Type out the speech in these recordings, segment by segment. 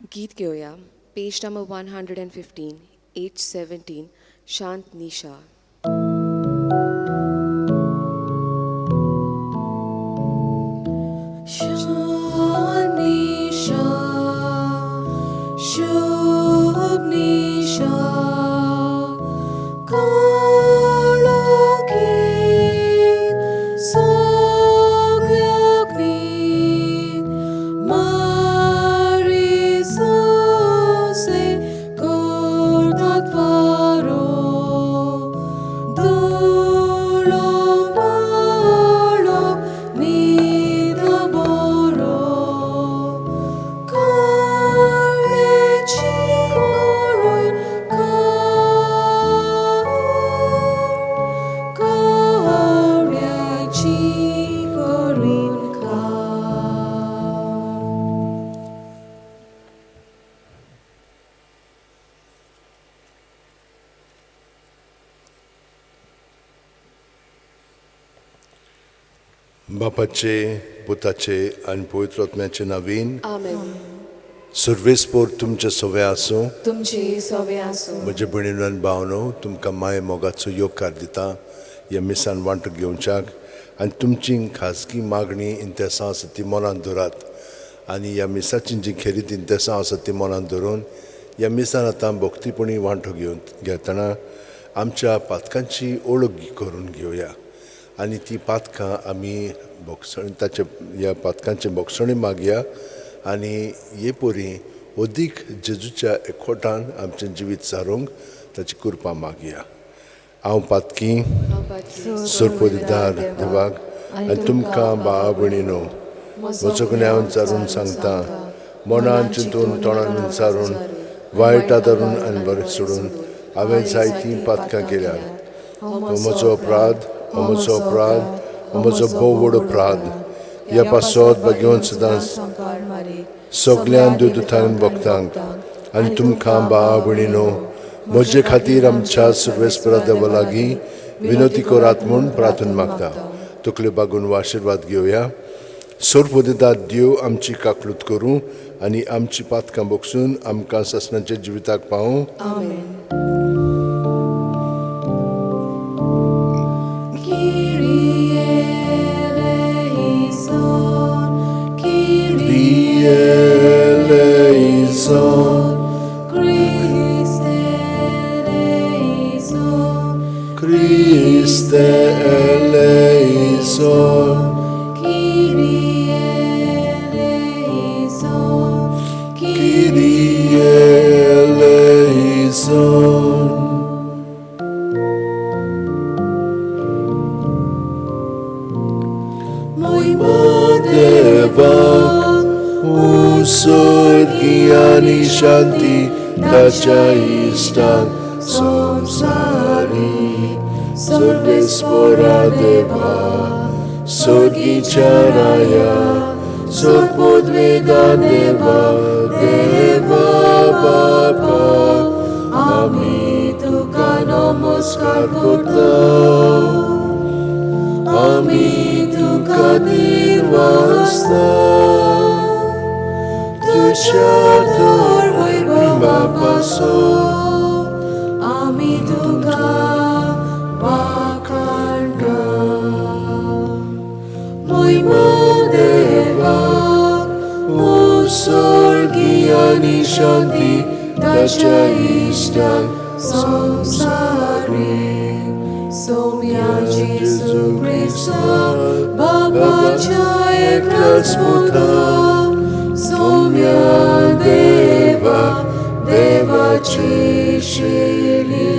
गीत घेवया, पेज number 115, H17, शांत निशा. शांत निशा, शुभ निशा, काळोखी सगळ्याक न्हीद, मारी सोसे करतात फारो, धुळो माळोक न्हीद बरो, काळेची करून कावळ्याची करून खा. बापाचे, पुताचे आनी पवित्र आत्म्याचे नवीन. आमेन. सर्वेस्पोर तुमचे सवे आसूं. तुमचे सवे आसूं. म्हजे भयणीन आनी भावनो, तुमकां माय मोगाचो येवकार दिता ह्या मिसान वांटो घेवच्याक आनी तुमची खाजगी मागणी इंतेसां आसा ती मनांत धरात आनी ह्या मिसाची जी खेरीत इंतेसां आसा ती मनांत धरून ह्या मिसान आतां भक्तीपणी वांटो घेवन घेतना आमच्या पातकांची ओळख करून घेवया आनी ती पातकां आमी भोगसणी ताचे ह्या पातकांचे भोगसणी मागया आनी हे परी अदीक जेजूच्या एकवटान आमचें जिवीत सारूंक ताची कृपा मागया. हांव पातकी सोरपोदिदार देवाक आनी तुमकां भावा भयणीनो म्हजो गुन्यांव विचारून सांगता, मनान चिंतून तोंडान विचारून वायट आदारून आनी बरें सोडून हांवें जायतीं पातकां केल्यात. हो म्हजो अपराध, हो म्हजो अपराध, हो म्हजो भोव व्हड अपराध. ह्या पासत भगवंत सदांच सगळ्यां दुदुतांक भक्तांक आनी तुमकां भावा भयणीनो म्हजे खातीर आमच्या सुर्वेस्परा देवा लागीं विनोती करात म्हूण प्रार्थना मागता. तकल्यो बागून आशिर्वाद घेवया. सोरपोदितात देव आमची काकलूत करूं आनी आमची पातकां बगसून आमकां सासणाच्या जिविताक पावूं. आमेन. Kyrie eleison, Kyrie eleison, Christe eleison, Christe eleison, Kyrie eleison, Kyrie eleison. Moi देवाक उसर्गी आनी शांती ताच्या इश्टांक संवसारी. सर्वेस्पोरा देवा, सोर्गीच्या राया, सोरपोदवेदा देवा, देवा बापा, आमी तुका नमस्कार करता, आमी तुका दिवासता, तुज्या तर बापासो आमी तुका वाखाणटा. मोयमा देवाक उसर्गी आनी शांती ताच्या इश्टांक संवसारी. सोम्या जेजू क्रिस्ता बाबाच्या एकल्याच पुता, सोम्या देवा देवाची शेली,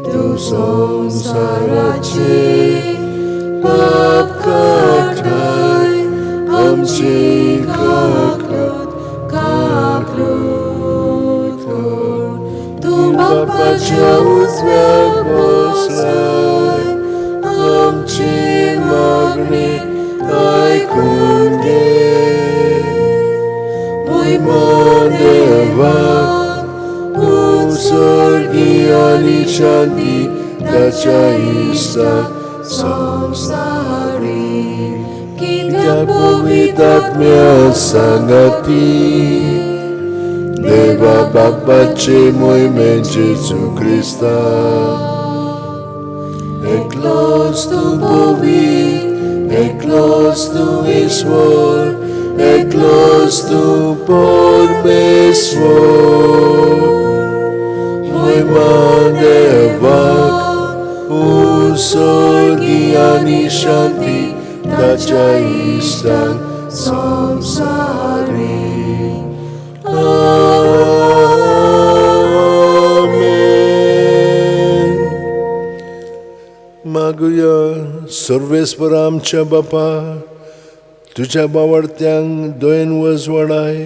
तूं संवसाराची पाप काडटाय, आमची काकलूत काकलूत कर. तूं बापाच्या उजव्याक बसलाय, आमची मागणी आयकून घे. मोयमा देवाक उसर्गी आनी शांती ताच्या इश्टांक संवसारी. त्या कित्याक पवित्र आत्म्या सांगाती. देवा बापाचे मोहिमे जेजू क्रिस्ता एकलोच तूं पवित्र एकलोच तूं ईश्वर एकलोच तूं परमेश्वर मोहिमा देवाक उसर्गी आनी शांती ताच्या इश्टांक संवसारी. आमेन. मागुया. सर्वेस्पर आमच्या बापा, तुज्या बावडत्यांक दयेन वजवडाय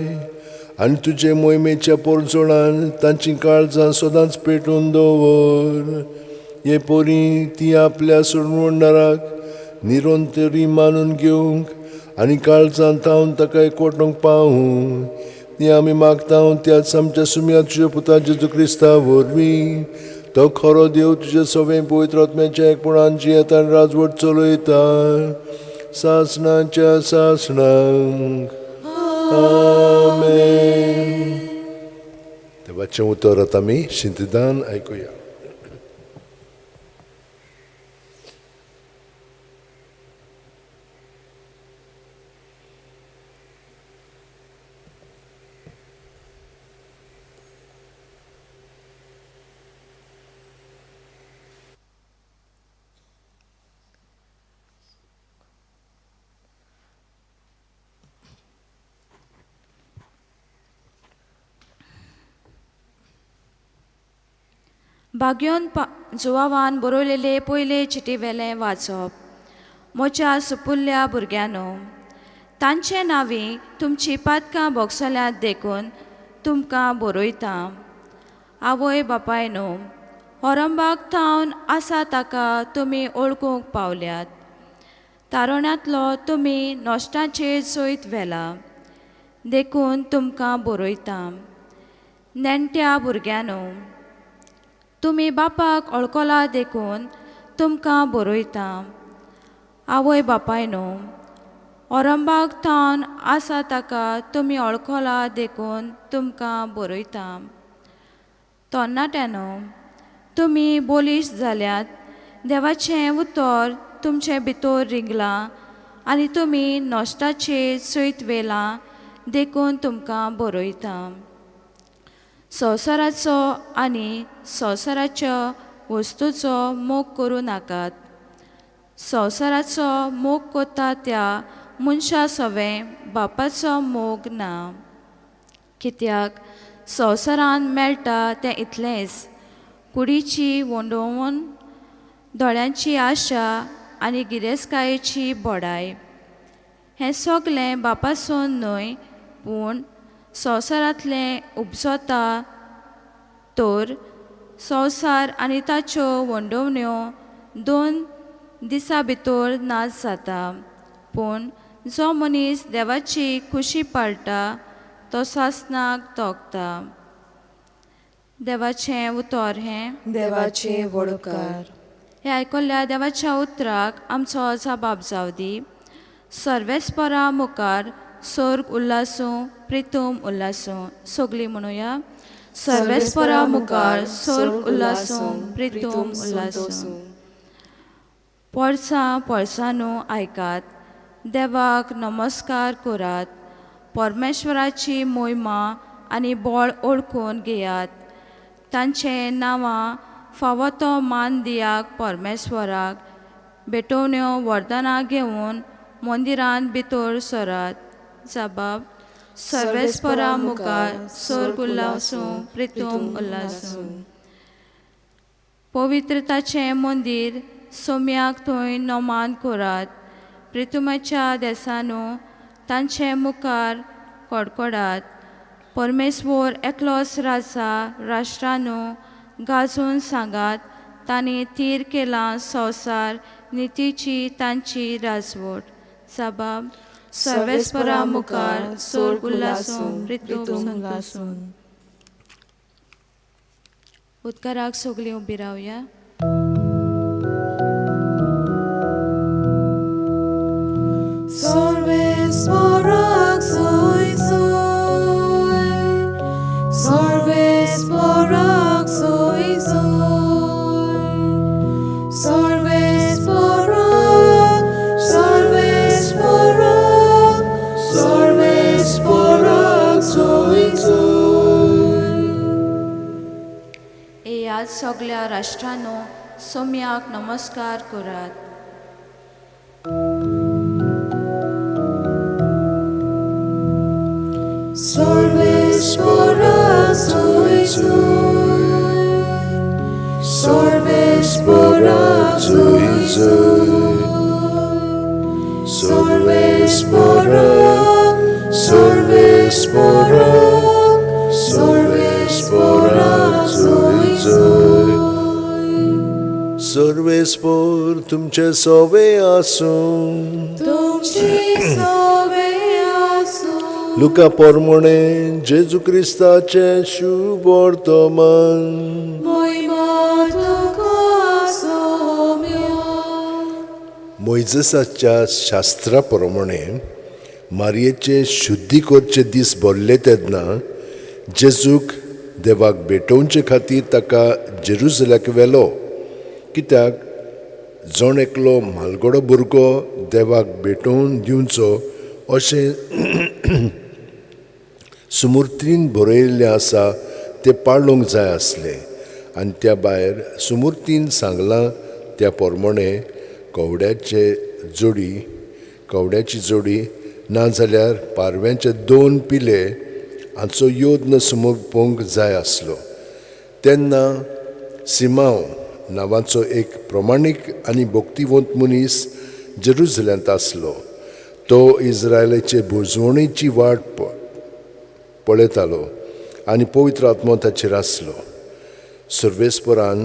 आनी तुजे मोहिमेच्या पोरजोणान तांचीं काळजां सदांच पेटून दवर. हे पोरी ती आपल्या सोडवणदाराक निरंतरी मानून घेवंक आनी काळजान थावन ताका एकवटूंक पावूं, ती आमी मागता त्याच आमच्या सुम्या तुज्या पुता जेजू क्रिस्ता वरवीं. तो खरो देव तुजे सवें पवित्र आत्म्याच्या एकपणान जियेता आनी राजवट चलयता सासणाच्या सासणाक. आमेन. देवाचें उतर आतां आमी शिंतिदान आयकुया. बाग्योन जुवावान बरयलेले पयले चिटीवेलें वाचप. म्हज्या सुपुल्ल्या भुरग्यांनो, तांचे नांवी तुमची पातकां भोगसल्यांत देखून तुमकां बरयतां. आवय बापायनो, होरंबाक थावन आसा ताका तुमी वळखूंक पावल्यात. तारुण्यांतलो तुमी नश्टाचेर जैत व्हेला देखून तुमकां बरयतां. नेण्ट्या भुरग्यांनो, तुमी बापाक वळखला देखून तुमकां बरयतां. आवय बापायनो, ओरंबाक थावन आसा ताका तुमी वळखला देखून तुमकां बरयतां. तरणाट्यांनो, तुमी बोलीश जाल्यात, देवाचें उतर तुमचे भितर रिंगलां आनी तुमी नश्टाचेर जैत व्हेलां देखून तुमकां बरयतां. संवसाराचो आनी संवसाराच्या वस्तूचो मोग करूं नाकात. संवसाराचो मोग करता त्या मनशा सवें बापाचो मोग ना. कित्याक संवसारान मेळटा तें इतलेंच, कुडीची वंडोवन, दोळ्यांची आशा आनी गिरेस्तकायेची बडाय. हें सगलें बापासून न्हय पूण संवसारांतलें उपजता. तर संवसार आनी ताच्यो वंडोवण्यो 2 दिसां भितर नाच जाता. पूण जो मनीस देवाची खुशी पाळटा तो सासणाक तोखता. देवाचें उतर हें देवाचें वडकार. हें आयकल्ल्या देवाच्या उतराक आमचो जबाब जावं दी. सर्वेस्परा मुखार सर्ग उल्हासूं, प्रितूम उल्हासूं. सगलीं म्हणुया. सर्वेस्परा मुखार सर्ग उल्हासूं, प्रितूम उल्हासूं. पोरसां पोरसांनू आयकात, देवाक नमस्कार करात. परमेश्वराची मोहिमा आनी बळ ओळखून घेयात. तांचे नांवां फावो तो मान दियाक परमेश्वराक. भेटवण्यो वरदानां घेवन मंदिरांत भितर सरात. जबाब. सर्वेस्परा मुखार सर्ग उल्हासूं, प्रितूम उल्हासूं. पवित्रताचें मंदीर सोम्याक थंय नमान करात. प्रितुमाच्या देसानू तांचे मुखार कडकडात. परमेश्वर एकलोच राजा राष्ट्रानू गाजून सांगात. तांणी थीर केलां संवसार नितीची तांची राजवट. जबाब. सर्वेस्परा मुखार सर्ग उल्हासूं, प्रितूम उल्हासूं. उदकाराक सगलीं उबी रावया. सर्वेस्पराक सोय सोय, राष्ट्रांनो सोम्याक नमस्कार करात. Sarvespora zui zui, Sarvespora zui zui, Sarvespora, Sarvespora, Sarvespora zui zui. सर्वेस्पोर तुमचे सोवे आसूं. तुमची सोवे आसूं. लुका पोरमोणे जेजू क्रिस्ताचें शुभ वर्तमान. मोहिमा तुका सोम्या. मोयजेसाच्या शास्त्रा प्रमाणे मारयेचे शुद्धी करचे दीस भरले तेन्ना जेजूक देवाक भेटोवचे खातीर ताका जेरुजल्याक व्हेलो. कित्याक जण एकलो म्हालगडो भुरगो देवाक भेटोवन दिवचो अशें सुमुर्तीन बरयल्लें आसा तें पाळूंक जाय आसलें. आनी त्या भायर सुमुर्तीन सांगलां त्या प्रमाणे कवड्याची जोडी नाजाल्यार पारव्यांचे 2 पिले हांचो यत्न समर्पूंक जाय आसलो. तेन्ना सिमांव नांवाचो एक प्रमाणीक आनी भक्तिवंत मनीस जेरुजल्यांत आसलो. तो इस्रायलाचे भुजवणेची वाट पळयतालो आनी पवित्र आत्मो ताचेर आसलो. सर्वेस्परान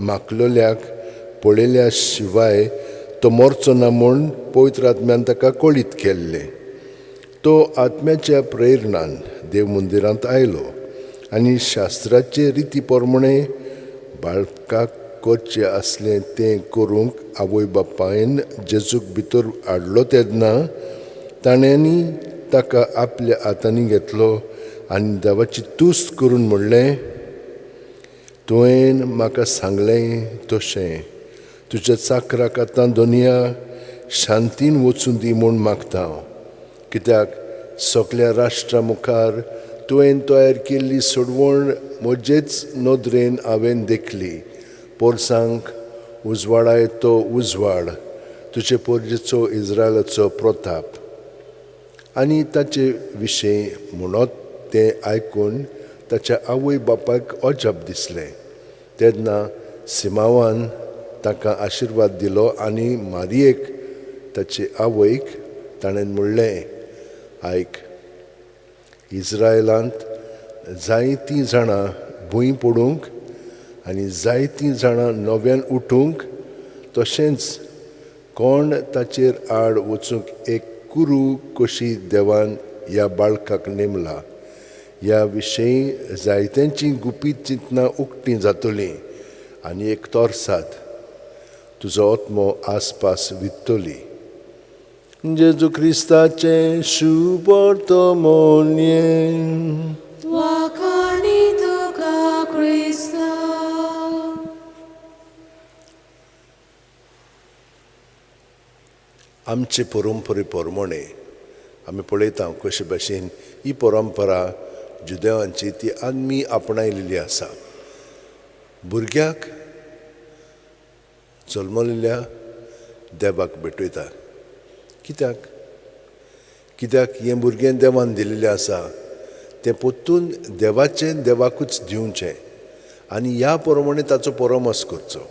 माकलोल्याक पळयल्या शिवाय तो मरचो ना म्हूण पवित्र आत्म्यान ताका कळीत केल्लें. तो आत्म्याच्या प्रेरणान देव मंदिरांत आयलो आनी शास्त्राचे रिती प्रमाणे बाळकाक करचें आसलें तें करूंक आवय बापायन जेजूक भितर हाडलो तेन्ना ताणेंनी ताका आपल्या हातांनी घेतलो आनी देवाची तुस्त करून म्हणलें, तुवें म्हाका सांगलें तशें तुज्या चाकराक आतां दोनया शांतीन वचूं दी म्हूण मागता हांव. कित्याक सगल्या राष्ट्रा मुखार तुवें तयार केल्ली सोडवण म्हजेच नदरेन हांवें देखली. पोरसांक उजवाडाय तो उजवाड तुजे पोरजेचो इस्रायलाचो प्रताप. आनी ताचे विशीं म्हणत तें आयकून ताच्या आवय बापायक अजाप दिसलें. तेन्ना सिमांवान ताका आशिर्वाद दिलो आनी मारयेक ताचे आवयक ताणें म्हणलें, आयक, इस्रायलांत जायतीं जाणां भूंय पडूंक आनी जायतीं जाणां नव्यान उठूंक, तशेंच कोण ताचेर आड वचूंक एक कुरू कशी देवान ह्या बाळकाक नेमला. ह्या विशयी जायत्यांचीं गुपीत चिंतनां उक्तीं जातलीं आनी एक तोरसाद तुजो आत्मो आसपास वित्तली. जेजू क्रिस्ताचें शुभ वर्तमान. वाखाणी तुका क्रिस्ता. आमचे परंपरे प्रमाणे आमी पळयता कशे भाशेन ही परंपरा जुदेवांची ती आमी आपणायलेली आसा. भुरग्याक जल्मलेल्या देवाक भेटयता. कित्याक? कित्याक हें भुरगें देवान दिलेलें आसा तें परतून देवाचें देवाकूच दिवचें आनी ह्या प्रमाणे ताचो परामर्श करचो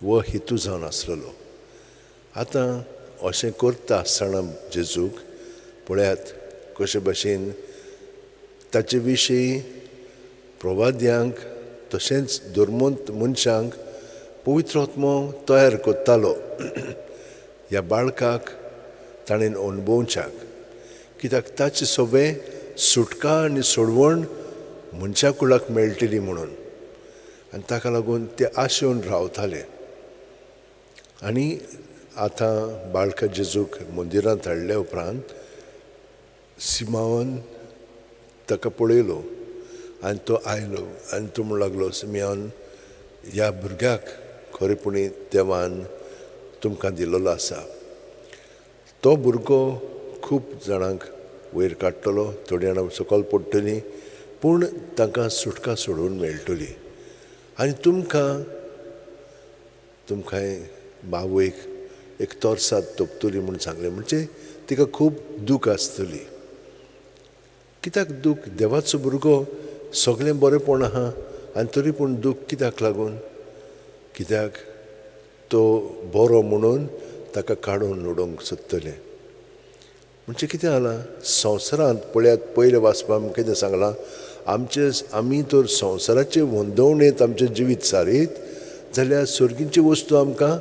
हो हेतू जावन आसलेलो. आतां अशें करता आसतना जेजूक पळयात कशे भाशेन ताचे विशीं प्रवाद्यांक तशेंच धर्मंत मनशांक पवित्र आत्मो तयार करतालो ह्या बाळकाक ताणें अणभवच्याक. कित्याक ताचे सगळें सुटका आनी सोडवण मनशा कुळाक मेळटली म्हणून. आनी ताका लागून ते आशेवन रावताले. आनी आतां बाळका जेजूक मंदिरांत हाडल्या उपरांत सिमांवान ताका पळयलो आनी तो आयलो आनी तो म्हणूंक लागलो, सिमियान, ह्या भुरग्याक खरेपणी देवान तुमकां दिलेलो आसा. तो भुरगो खूब जाणांक वयर काडटलो, थोडीं जाणां सकयल पडटलीं, पूण तांकां सुटका सोडून मेळटली. आनी तुमकां तुमकांय बावयक एक तोरसाद तोपतली म्हूण सांगलें. म्हणजे तिका खूब दूख आसतली. कित्याक दूख? देवाचो भुरगो सगळें बरेंपण आहा आनी तरी पूण दूख कित्याक लागून? कित्याक तो बरो म्हणून ताका काडून उडोवंक सोदतलें. म्हणजे कितें जालां संवसारांत पळयात, पयलें वाचपा आमकां कितें सांगलां, आमचे आमी तर संवसाराचे वंदवणेंत आमचें जिवीत सारीत जाल्यार सर्गींची वस्तू आमकां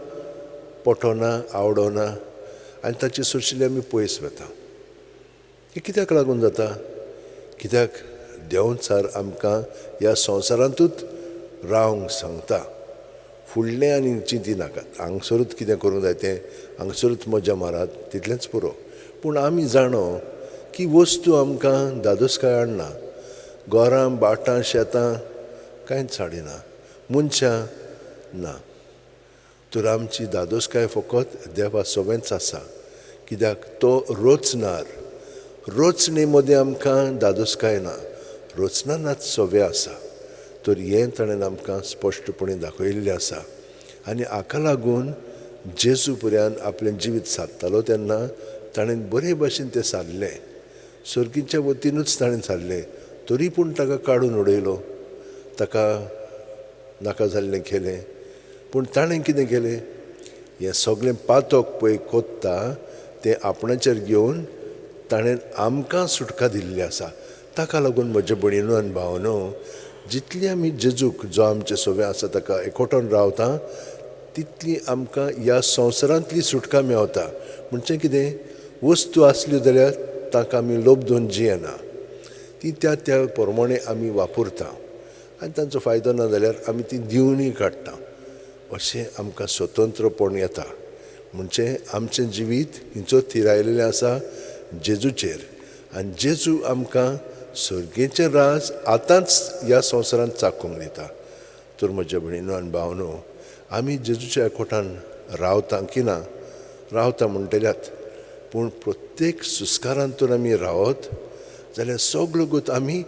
पटोना, आवडना आनी ताचे सोशिल्ले आमी पयस वता. हें कित्याक लागून जाता? कित्याक देंवचार आमकां ह्या संवसारांतूच रावंक सांगता. फुडलें आनी चिंती नाकात, हांगसरूच कितें करूंक जाय तें हांगसरूच मजा मारात तितलेंच पुरो. पूण आमी जाणो की वस्तू आमकां दादोसकाय हाडना, घरां भाटां शेतां कांयच हाडिना, मनशां ना. तर आमची दादोसकाय फकत देवा सवेंच आसा. कित्याक तो रोचणार, रोचणे मदीं आमकां दादोसकाय ना, रोचनानाच सवे आसा. तर हें ताणें आमकां स्पश्टपणी दाखयल्लें आसा. आनी हाका लागून जेजू पर्यान आपलें जिवीत सादतालो तेन्ना ताणें बरे भाशेन तें सारलें, सर्गीच्या वतीनूच ताणें सारलें. तरी पूण ताका काडून उडयलो, ताका नाका जाल्लें केलें. पूण ताणें कितें केलें, हें सगळें पातक पळय कोत्ता तें आपणाचेर घेवन ताणें आमकां सुटका दिल्ली आसा. ताका लागून म्हज्या भयणीनो आनी भावनो, जितली आमी जेजूक जो आमचे सवे आसा ताका एकवटून रावता तितली आमकां ह्या संवसारांतली सुटका मेवता. म्हणजे कितें, वस्तू आसल्यो जाल्यार ताका आमी लोभ दवरून जियेना, ती त्या त्या प्रमाणे आमी वापरता आनी तांचो फायदो ना जाल्यार आमी ती दिवनूय काडटा. अशें आमकां स्वतंत्रपण येता. म्हणजे आमचें जिवीत हिचो थिरायलेलें आसा जेजूचेर. आनी जेजू आमकां सर्गेचें राज आतांच ह्या संवसारांत चाखूंक दिता. तर म्हज्या भयणीनो आनी भावनो, आमी जेजूच्या एकवटान रावता की ना रावता म्हणटल्यात, पूण प्रत्येक सुस्कारांत तर आमी रावत जाल्यार सगळो गोत आमी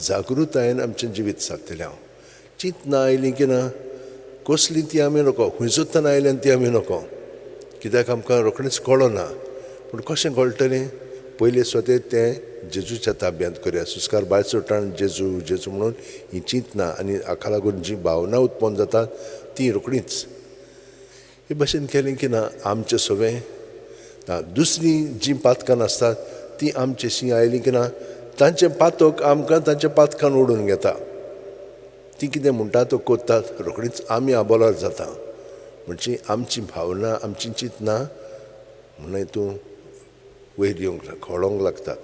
जागृतायेन आमचें जिवीत सादतलें. हांव चिंतना आयलीं की ना कसली ती आमी नको, खंयसरतान आयल्यान ती आमी नको, कित्याक आमकां रोखडीच कळना. पूण कशें कळटलें? पयलें स्वते तें जेजूच्या ताब्यांत करया. सुस्कार भायर सोडटान जेजू जेजू म्हणून ही चिंतना आनी हाका लागून जी भावना उत्पन्न जातात ती रोखडीच हे भाशेन केलें की ना आमचें सवें ना. दुसरीं जीं पातकां आसतात तीं आमचेशी आयलीं की ना तांचें पातक आमकां तांच्या पातकान ओडून घेता. ती कितें म्हणटा तो कोत्तात, रोखडीच आमी आबोलार जाता. म्हणजे आमची भावना आमची चिंतना म्हणून तूं वयर येवंक खळोंक लागतात,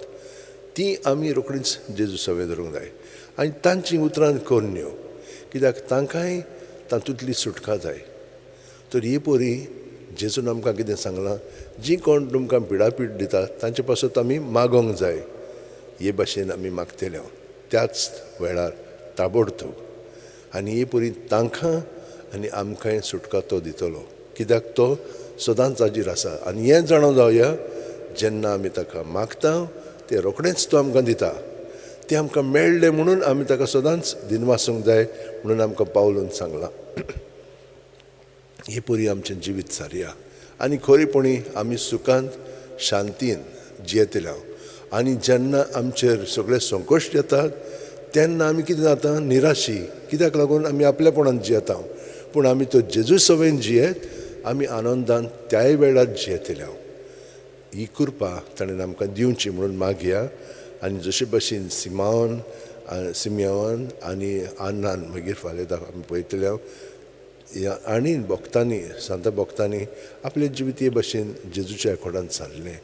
ती आमी रोखडीच जेजू सवें धरूंक जाय आनी तांचीं उतरां करून न्हय, कित्याक तांकांय तातूंतली सुटका जाय. तर ही परी जेजून आमकां कितें सांगलां, जीं कोण तुमकां पिडापीड दितात तांचे पासत आमी मागोंक जाय. हे भाशेन आमी मागतले त्याच वेळार ताबडतोब. आनी ही परी तांकां आनी आमकांय सुटका तो दितलो, कित्याक तो सदांच हाजीर आसा. आनी हें जाणा जावया, जेन्ना आमी ताका मागता तें रोखडेंच तो आमकां दिता. तें आमकां मेळ्ळें म्हणून आमी ताका सदांच दिनवासूंक जाय म्हणून आमकां पावलून सांगलां. ही परी आमचें जिवीत सारया आनी खरेपणी आमी सुखांत शांतीन जियेतले. आनी जेन्ना आमचेर सगळे संकश्ट येतात तेन्ना आमी कितें जाता, निराशी. कित्याक लागून आमी आपल्यापणान जियेता. पूण आमी तो जेजू सवेन जियेत आमी आनंदान त्याय वेळार जियेतले. ही कृपा ताणें आमकां दिवची म्हणून मागया. आनी जशे भशेन सिमावन सिमियान आनी अन्नान मागीर फाल्यां आमी पळयतले ह्या आनी भक्तांनी, सांता भक्तांनी आपलें जिवीत हे भशेन जेजूच्या एकवटान सारलें.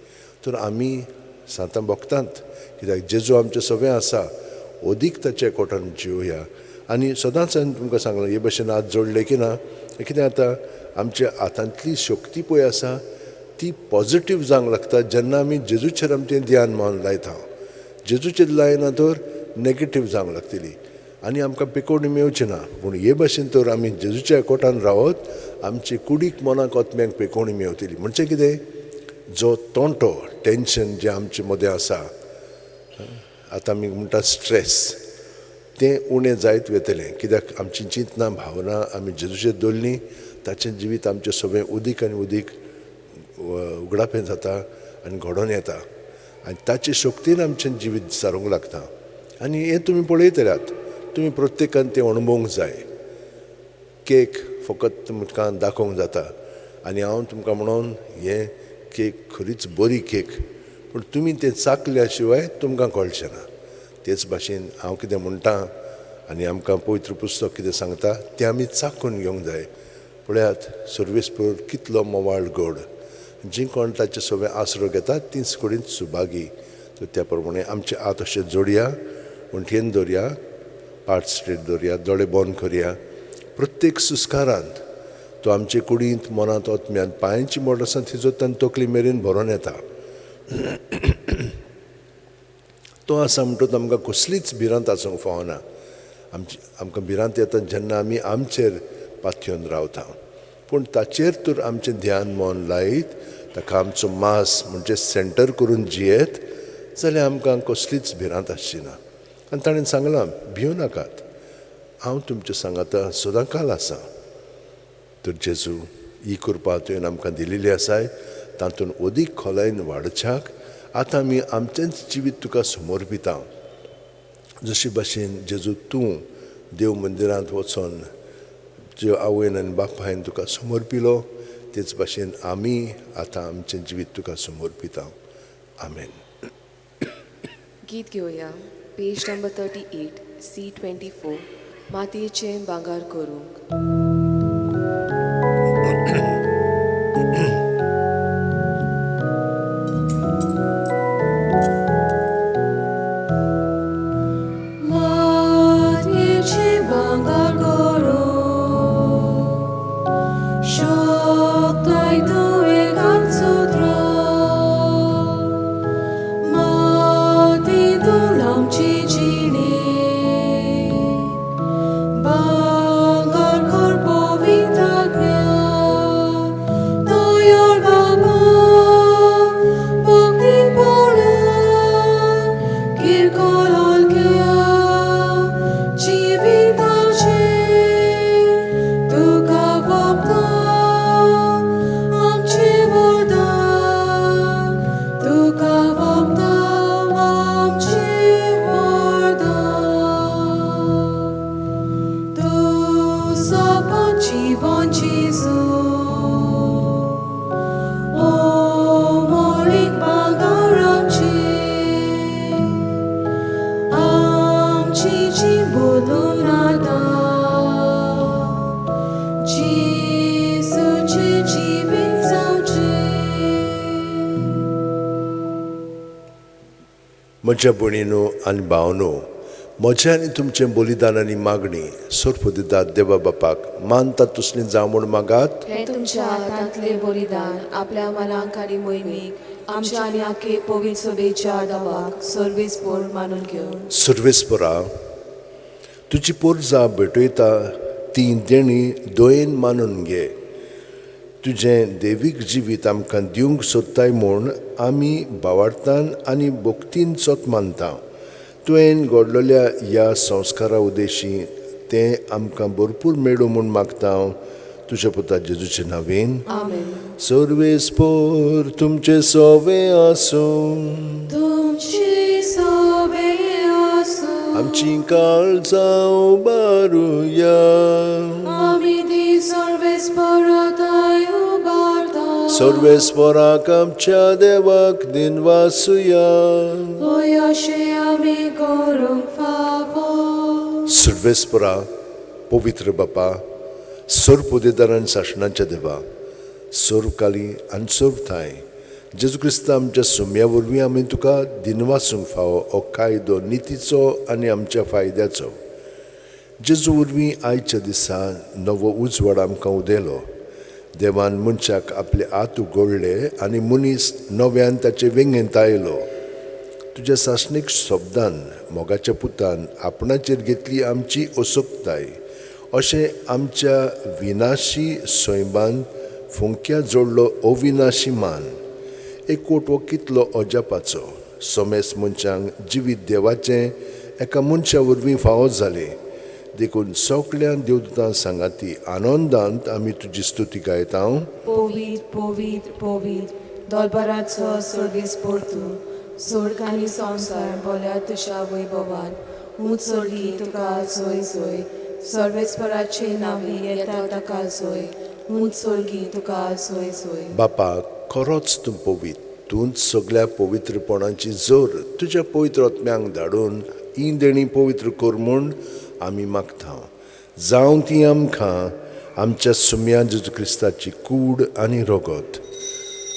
तर आमी सांता भक्तांत, कित्याक जेजू आमचें सगळें आसा, अदीक ताच्या एकवटान जिवया. आनी सदांच हांवें तुमकां सांगलां, हे भशेन हात जोडले की ना कितें जाता, आमच्या हातांतली शक्ती पळय आसा ती पॉजिटीव जावंक लागता जेन्ना आमी जेजूचेर आमचें ध्यान मन लायता. जेजूचेर लायना तर नेगेटीव जावंक लागतली आनी आमकां पिकोवणी मेवची ना. पूण हे भाशेन तर आमी जेजूच्या एकवटान रावत आमचे कुडीक मनाक आत्म्याक पिकोवणी मेवतली. म्हणजे कितें, जो तोंटो टेंशन जें आमचे मदें आसा, आतां आमी म्हणटा स्ट्रेस, तें उणें जायत वतलें. कित्याक आमची चिंतनां भावना आमी जेजूचेर दवरलीं, ताचें जिवीत आमचें सगळें उदीक आनी उदीक उगडापें जाता आनी घडोवन येता आनी ताचे शक्तीन आमचें जिवीत सारूंक लागता. आनी हें तुमी पळयतल्यात, तुमी प्रत्येकान तें अणभवूंक जाय. केक फकत तुमकां दाखोवंक जाता आनी हांव तुमकां म्हणून हें केक खरीच बरी केक, पूण तुमी तें चाखल्या शिवाय तुमकां कळचें ना. तेच भाशेन हांव कितें म्हणटा आनी आमकां पवित्र पुस्तक कितें सांगता तें आमी चाखून घेवंक जाय. पळयात, सर्वेस्पर कितलो मोवाळ गोड, जी कोण ताचे सगळे आसरो घेतात तीच कुडींत सुभागी. तर त्या प्रमाणे आमचे हात अशें जोडया, वण्टयेन दवरया, पाट स्ट्रेट दवरया, दोळे बंद करया. प्रत्येक सुस्कारांत तो आमचे कुडींत, मनांत, आत्म्यांत, पांयांची मोड आसा थंयसर तांणी तकली मेरेन भरोन येता. तो आसा म्हणटकच आमकां कसलीच भिरांत आसूंक फावना. आमची आमकां भिरांत येता जेन्ना आमी आमचेर पातयेवन रावता, पूण ताचेर तर आमचें ध्यान मन लायत ताका आमचो मास म्हणजे सेंटर करून जियेत जाल्यार आमकां कसलीच भिरांत आसची ना. आनी ताणें सांगलां, भिवं नाकात, हांव तुमच्या सांगाता सदां काल आसा. तर जेजू ही कृपा तुवें आमकां दिलेली आसाय, तातूंत अदीक खोलायेन वाडच्याक आतां आमी आमचेंच जिवीत तुका समर्पिता. जशे भाशेन जेजू तूं देव मंदिरांत वचोन ज्यो आवयन आनी बापायन तुका समर्पिलो, तेच भाशेन आमी आतां आमचें जिवीत तुका समर्पिता. आमेन. गीत घेवया, पेज नंबर 38, C 24, मातयेचें भांगर करूंक. मातयेचें भांगर करूंक शकताय तूं एकाच सूत्र, माती धूल आमची जिणी भांगर कर पवित्र आत्म्या. तयार बाबा भक्तीपणान किरकोळ हलक्या जिविताचें तुका वपता आमचें वरदान, तुका वपता आमचें वरदान. तूं सोबो जिवन जेजू, ओ मोळीक भांगर आमचें, आमची जीण बदलून आतां जेजूचें जिवीत जावचें. म्हज्या भयणीनो आनी भावनो, म्हजें आनी तुमचें बलिदान आनी मागणी सर्वदिदात देवा बापाक मानता तसली जावं म्हूण मागात. हें तुमच्या हातांतलें बलिदान आपल्या मनाक आनी मोहिमेक आमच्या आनी आखे पवित्र सभेच्या दवाक सर्वेस्पर मानून घेवन. सर्वेस्परा, तुजी पोरजा भेटयता ती देणी दयेन मानून घे. तुजें देवीक जिवीत आमकां दिवंक सोदताय म्हूण आमी भावार्थान आनी भक्तीन सोत मानता. तुवें घडलेल्या ह्या संस्कारा उद्देशी तें आमकां भरपूर मेळूं म्हूण मागता हांव तुज्या पुता जेजूचे नांवेन. आमेन. सर्वेस्पर तुमचें सोवे आसूं. तुमची सोबे आसूं. आमची काळजां उबारुया. आमी ती सर्वेस्पराताय उबारता. सर्वेस्पराक आमच्या देवाक दिनवासुया. होय अशें आमी करूंक फावो. सर्वेस्परा, पवित्र बापा, सर्व आनी सासणाच्या देवा, सर्वकाली आनी सर्व ठांय जेजू क्रिस्ता आमच्या सुम्या वरवीं आमी तुका दिनवासूंक फावो हो कायदो नितीचो आनी आमच्या फायद्याचो. जेजू वरवीं आयच्या दिसा नवो उजवाड आमकां उदेलो. देवान मनशाक आपले हात उगडले आनी मनीस नव्यान ताचे वेंगेंत आयलो. तुज्या सासणीक शब्दान मोगाच्या पुतान आपणाचेर घेतली आमची असक्ताय, अशें आमच्या विनाशी सैमान फुंक्या जोडलो अविनाशी मान. एकवट हो कितलो अजापाचो, समेस्त मनशांक जिवीत देवाचें एका मनशा वरवीं फावो जालें. देखून सगळ्या देवदूतां सांगाती आनंदांत आमी तुजी स्तुती गायता. पवित्र पवित्र पवित्र दोलबराचो सर्वीस पोरतू सोर्ग आनी संवसार बोल्या तुज्या वैभवान ऊंच सोडगी तुका जोय जोय सर्वेस्पराचे नांवी येता ताका जोय ऊंच सोडगी तुका जोय जोय. बापा, खरोच तूं पवित्र, तूंच सगळ्या पवित्रपणाची जोर. तुज्या पवित्र आत्म्यांक धाडून ही देणी पवित्र कर म्हूण आमी मागता. जावं ती आमकां आमच्या सुम्या जेजू क्रिस्ताची कूड आनी रगत.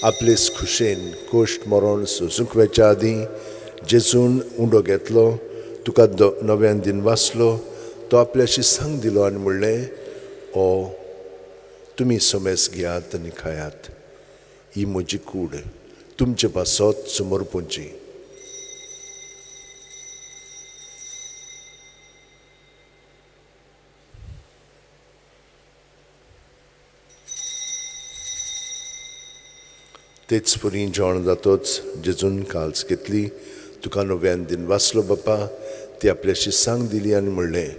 आपलेच खुशेन कोश्ट मरण सोसूंक वेच्या आदीं जेजून उंडो घेतलो, तुका नव्यान दिन वाचलो, तो आपल्याशी सांग दिलो आनी म्हणलें, ओ तुमी समेस घेयात आनी खायात, ही म्हजी कूड तुमचे पासत समर्पूंची. तेच परी जेवण जातोच जेजून काल्स घेतली, तुका नव्यान दिन वाचलो बापा, ती आपल्याशी सांग दिली आनी म्हणलें,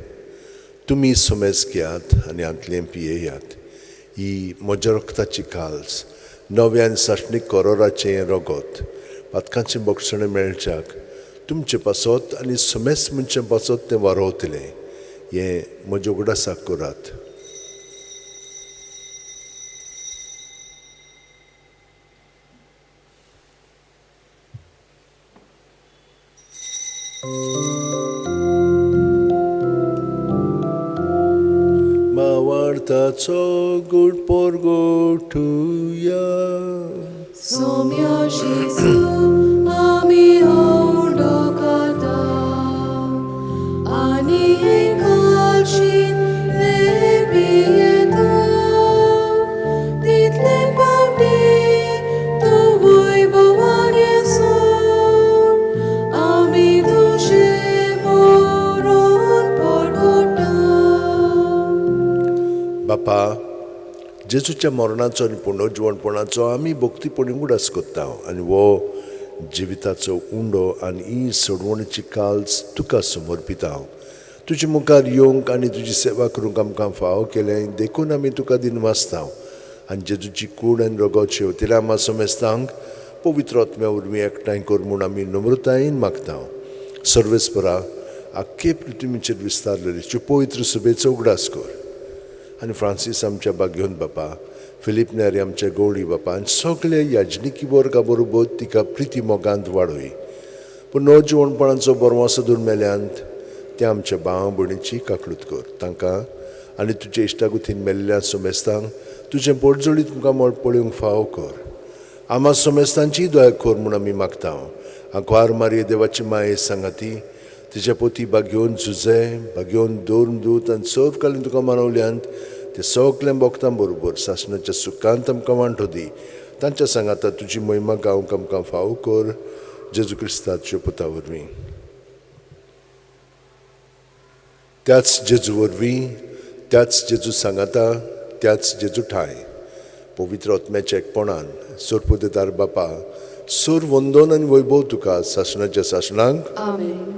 तुमी समेस घेयात आनी हांतलें पियेयात, ही म्हज्या रक्ताची काल्स, नव्यान सासणीक कोरोराचें रगत, पातकांचें बक्षणें मेळच्याक तुमचे पासत आनी समेस मनशां पासत तें वारोवतलें. हें म्हज्या उगडासाक करात. मावार्थाचो गुड पोरगोठुया. सोम्या जेजू आमी उंडो खाता आनी एकाशींतले पियेता, तितले फावटी तूं वैभवान येसर आमी तुजें मरण परगटा. बापा, जेजूच्या मरणाचो आनी पुनर्जिवणपणाचो आमी भक्तीपणी उगडास करता आनी हो जिविताचो उंडो आनी ही सोडवणेची काल्स तुका समर्पिता. तुजे मुखार येवंक आनी तुजी सेवा करूंक आमकां फावो केलें देखून आमी तुका दिनवासता. आनी जेजूची कूड आनी रगत शेवतेल्या आमा समेस्तांक पवित्र आत्म्या वरवीं एकठांय कर म्हूण आमी नम्रतायेन मागता. सर्वेस्परा, आख्खे पृथ्वीचेर विस्तारलेली पवित्र सभेचो उगडास कर आनी फ्रांसीस आमच्या बागेवन बापा, फिलीप नेरी आमच्या गवळी बापा आनी सगळे याजनिकी वर्गा बरोबर तिका प्रिती मोगांत वाडय. पूण नवजिवणपणाचो बरवासो धरून मेल्यांत त्या आमच्या भाव भयणीची काकळूत कर. तांकां आनी तुजे इश्टागुतीन मेल्ल्या समेस्तांक तुजें पोटजोळी तुमकां मळ पळोवंक फावो कर. आमा समेस्तांची दया कर म्हूण आमी मागता. आंकवार मारये देवाची माये सांगाती तिच्या पोती बागेवन झुजे बागेवन दोन दूत आनी सर्व कालीन तुका मानवल्यांत ते सगळें भोगतां बरोबर सासणाच्या सुखांत आमकां वांटो दी. तांच्या सांगाता तुजी महिमा गावंक आमकां फावो कर, जेजू क्रिस्ताच्या पुता वरवीं. त्याच जेजू वरवीं, त्याच जेजू सांगाता, त्याच जेजू ठाय पवित्र आत्म्याच्या एकपणान सोरपुदेदार बापा, सूर वंदन आनी वैभव तुका सासणाच्या सासणांक. आमेन.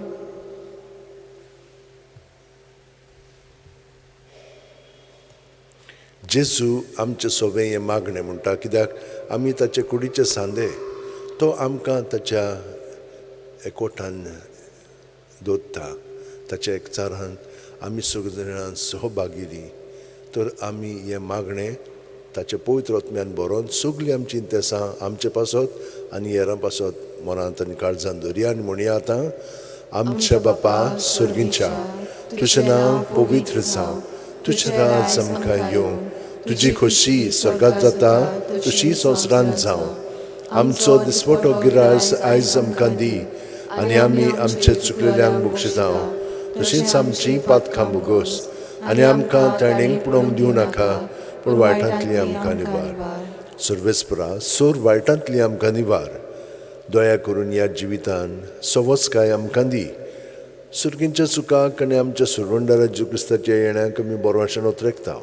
जेजू आमचे सोवे हें मागणें म्हणटा, कित्याक आमी ताचे कुडीचे सांदे, तो आमकां ताच्या एकवटान दवरता. ताच्या एकचारान आमी सगळे जाणां सहभागी दी तर आमी हें मागणें ताचे पवित्र आत्म्यान बरोवन सगळीं आमचीं तेसां आमचे पासत आनी हेरां पासत मनांत आनी काळजान दवरया आनी म्हणया आतां, आमच्या बापा सर्गींच्या, तुजें नांव पवित्र जावं, तुजें राज आमकां येवं, तुजी खोशी स्वर्गात जाता तशी संवसारांत जावं. आमचो दिसवटो गिरास आयज आमकां दी आनी आमी आमचे चुकलेल्यांक बक्षितां तशींच आमचीं पातकां भोगोस आनी आमकां ताणेंक पळोवंक दिवं नाका, पूण वायटांतली आमकां निवार. सर्वेस्परा, सोर वायटांतली आमकां निवार. दया करून ह्या जिवितान सवस्काय आमकां दी. सुर्गींच्या सुखाक आनी आमच्या सुरवंडारा जेजू क्रिस्ताच्या येण्याक आमी बरो आशेन उतरेकता.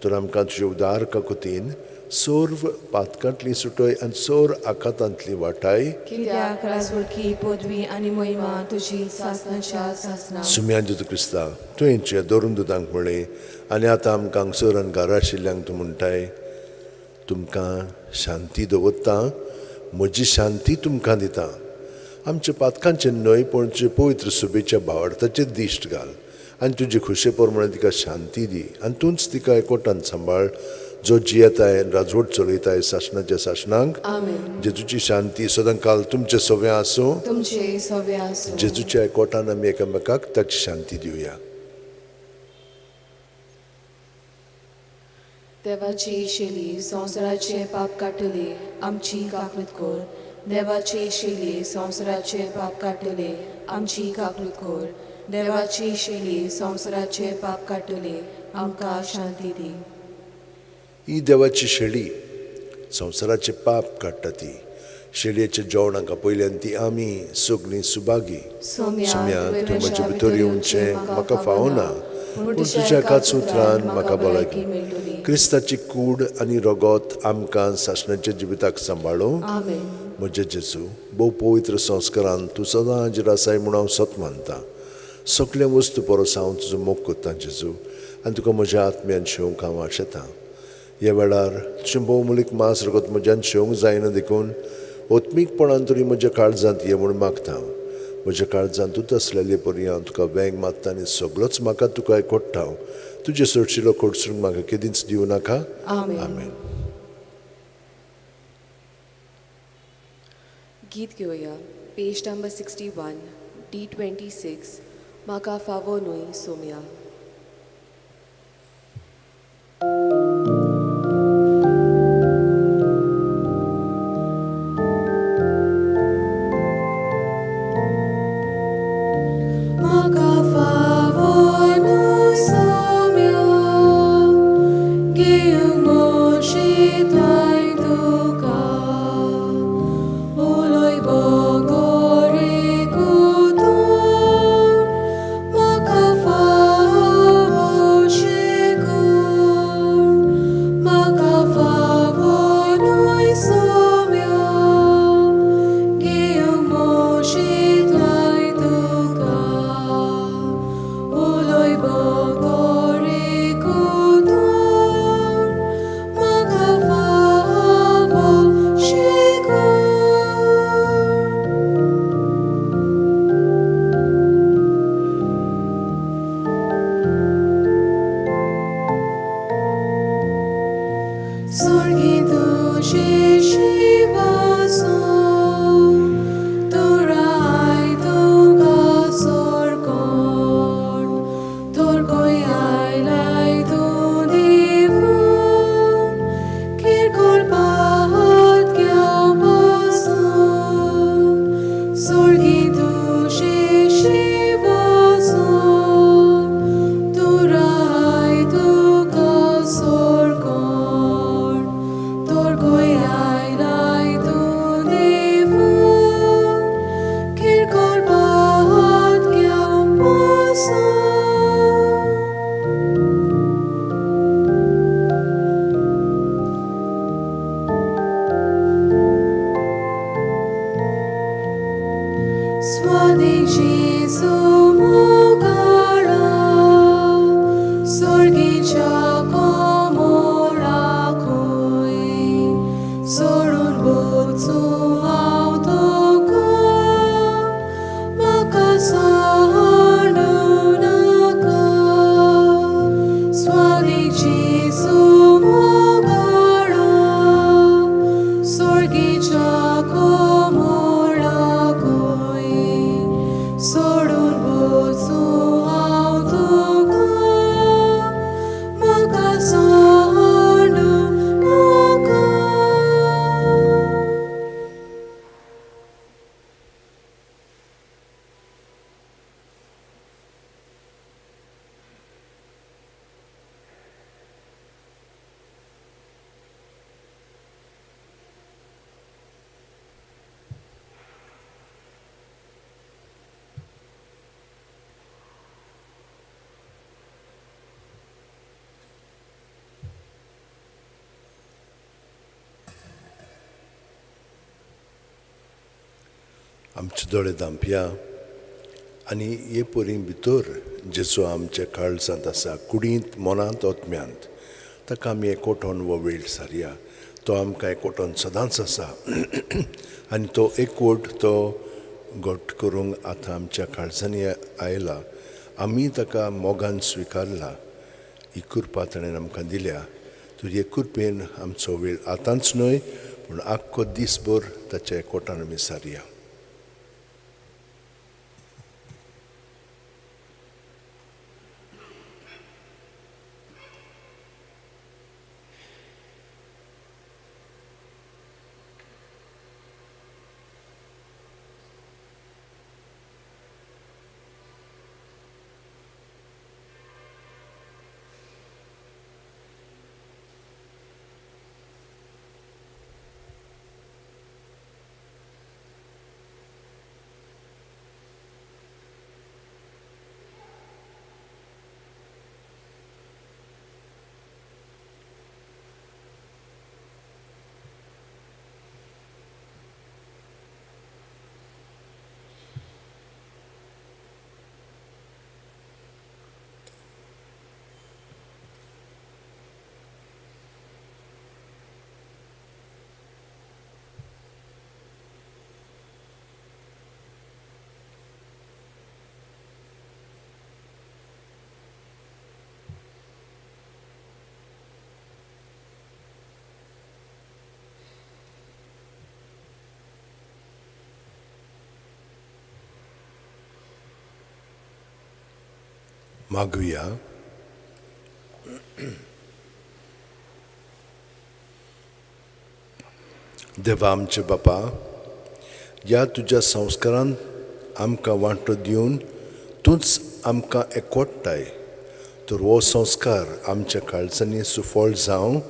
तर आमकां तुजे उदार काकुतीन सर्व पातकांतली सुटय आनी सोर आकातांतली वाटाय. कित्याक राजवडकी पदवी आनी महिमा तुजी सासनाच्या सासना. सुम्या जेजू क्रिस्ता, तुवें तुज्या धरून दुदांक म्हळें आनी आतां आमकां हांगसर आनी घरा आशिल्ल्यांक तूं म्हणटाय, तुमकां शांती दवरता, म्हजी शांती तुमकां दिता. आमच्या पातकांचें न्हय पूण तुजे पवित्र सुबेच्या भावार्थाचेर दिश्ट घाल आनी तुजे खुशे प्रमाणे तिका शांती दी आनी तूंच तिका एकवटान सांबाळ, जो जियेताय राजवट चलयताय सासणाच्या सासणांक. आमेन. जेजूची शांती सदां काल तुमचे सगळें आसूं. तुमचे सवे आसूं. जेजूच्या एकवटान आमी एकामेकाक ताची शांती दिवया. देवाची शेली संवसाराचे पाप काडटली, आमची काकूत कर. देवाची शेली संवसाराचे पाप काडटली, आमची काकूत कर. देवाची शेली संवसाराचे पाप काडटली, आमकां शांती दी. ही देवाची शेळी संवसाराचे पाप काडटा. ती शेळयेच्या जेवणाक आपयल्यान ती आमी सगळीं सुभागी. सोम्या, तूं म्हजे भितर येवचें म्हाका फावना, पूण तुज्या एकाच उतरान म्हाका भलायकी मेळटली. क्रिस्ताची कूड आनी रगत आमकां सासणाच्या जिविताक सांबाळूं. आमेन. म्हजे जेजू, भोव पवित्र संस्कारान तूं सदां हाजीर आसाय म्हूण हांव सत मानता. सगळ्या वस्तू परस हांव तुजो मोग करतां जेजू, आनी तुका म्हज्या आत्म्यान शेवंक हांव आशेतां. ह्या वेळार तुजें भोवमुलीक मांस रगत म्हज्यान शेवंक जायना देखून आत्मीकपणान तरी म्हज्या काळजांत ये म्हूण मागता. म्हज्या काळजांत तूंच आसलेले परी हांव तुका वेंग मारता आनी सगळोच म्हाका तुका एकवटा. तुजे सोडशिलो कोडसूंक म्हाका केदींच दिवं नाका. आमेन. आमेन. गीत घेवया, पेज नंबर 61, D 26, म्हाका फावो न्हय सोम्या. म्हाका फावो न्हय सोम्या, घेवंक म्हजी तुका, उलय बगर एक उतर, म्हाका फावो शेकूर. म्हाका फावो न्हय सोम्या, घेवंक म्हजी तुका, उलय बगर एक उतर, म्हाका फावो शेकूर. स्वर्गी तुझे शिवासो, तुराय तुका सोरकोण, तोर कोय आयलाय तूं देवून, किरकोळ पात पासून. स्वर्गी तुझे शिवासो, तुराय तुका सोरकोण, तोर कोय आयलाय तूं देवून, आमचे दोळे धांपया आनी हे परी भितर जेचो आमच्या काळजांत आसा, कुडींत, मनांत, आत्म्यांत, ताका आमी एकवटोन हो वेळ सारया. तो आमकां एकवटोन सदांच आसा आनी तो एकवट तो घट करूंक आतां आमच्या काळजांनी आयला. आमी ताका मोगान स्विकारला. ही कृपा ताणें आमकां दिल्या. तर हे कृपेन आमचो वेळ आतांच न्हय पूण आख्खो दीसभर ताच्या एकवटान आमी सारया. मागुया. देवा आमचे बापा, ह्या तुज्या संस्कारान आमकां वांटो दिवन तूंच आमकां एकवटाय, तर हो संस्कार आमच्या काळजांनी सुफळ जावं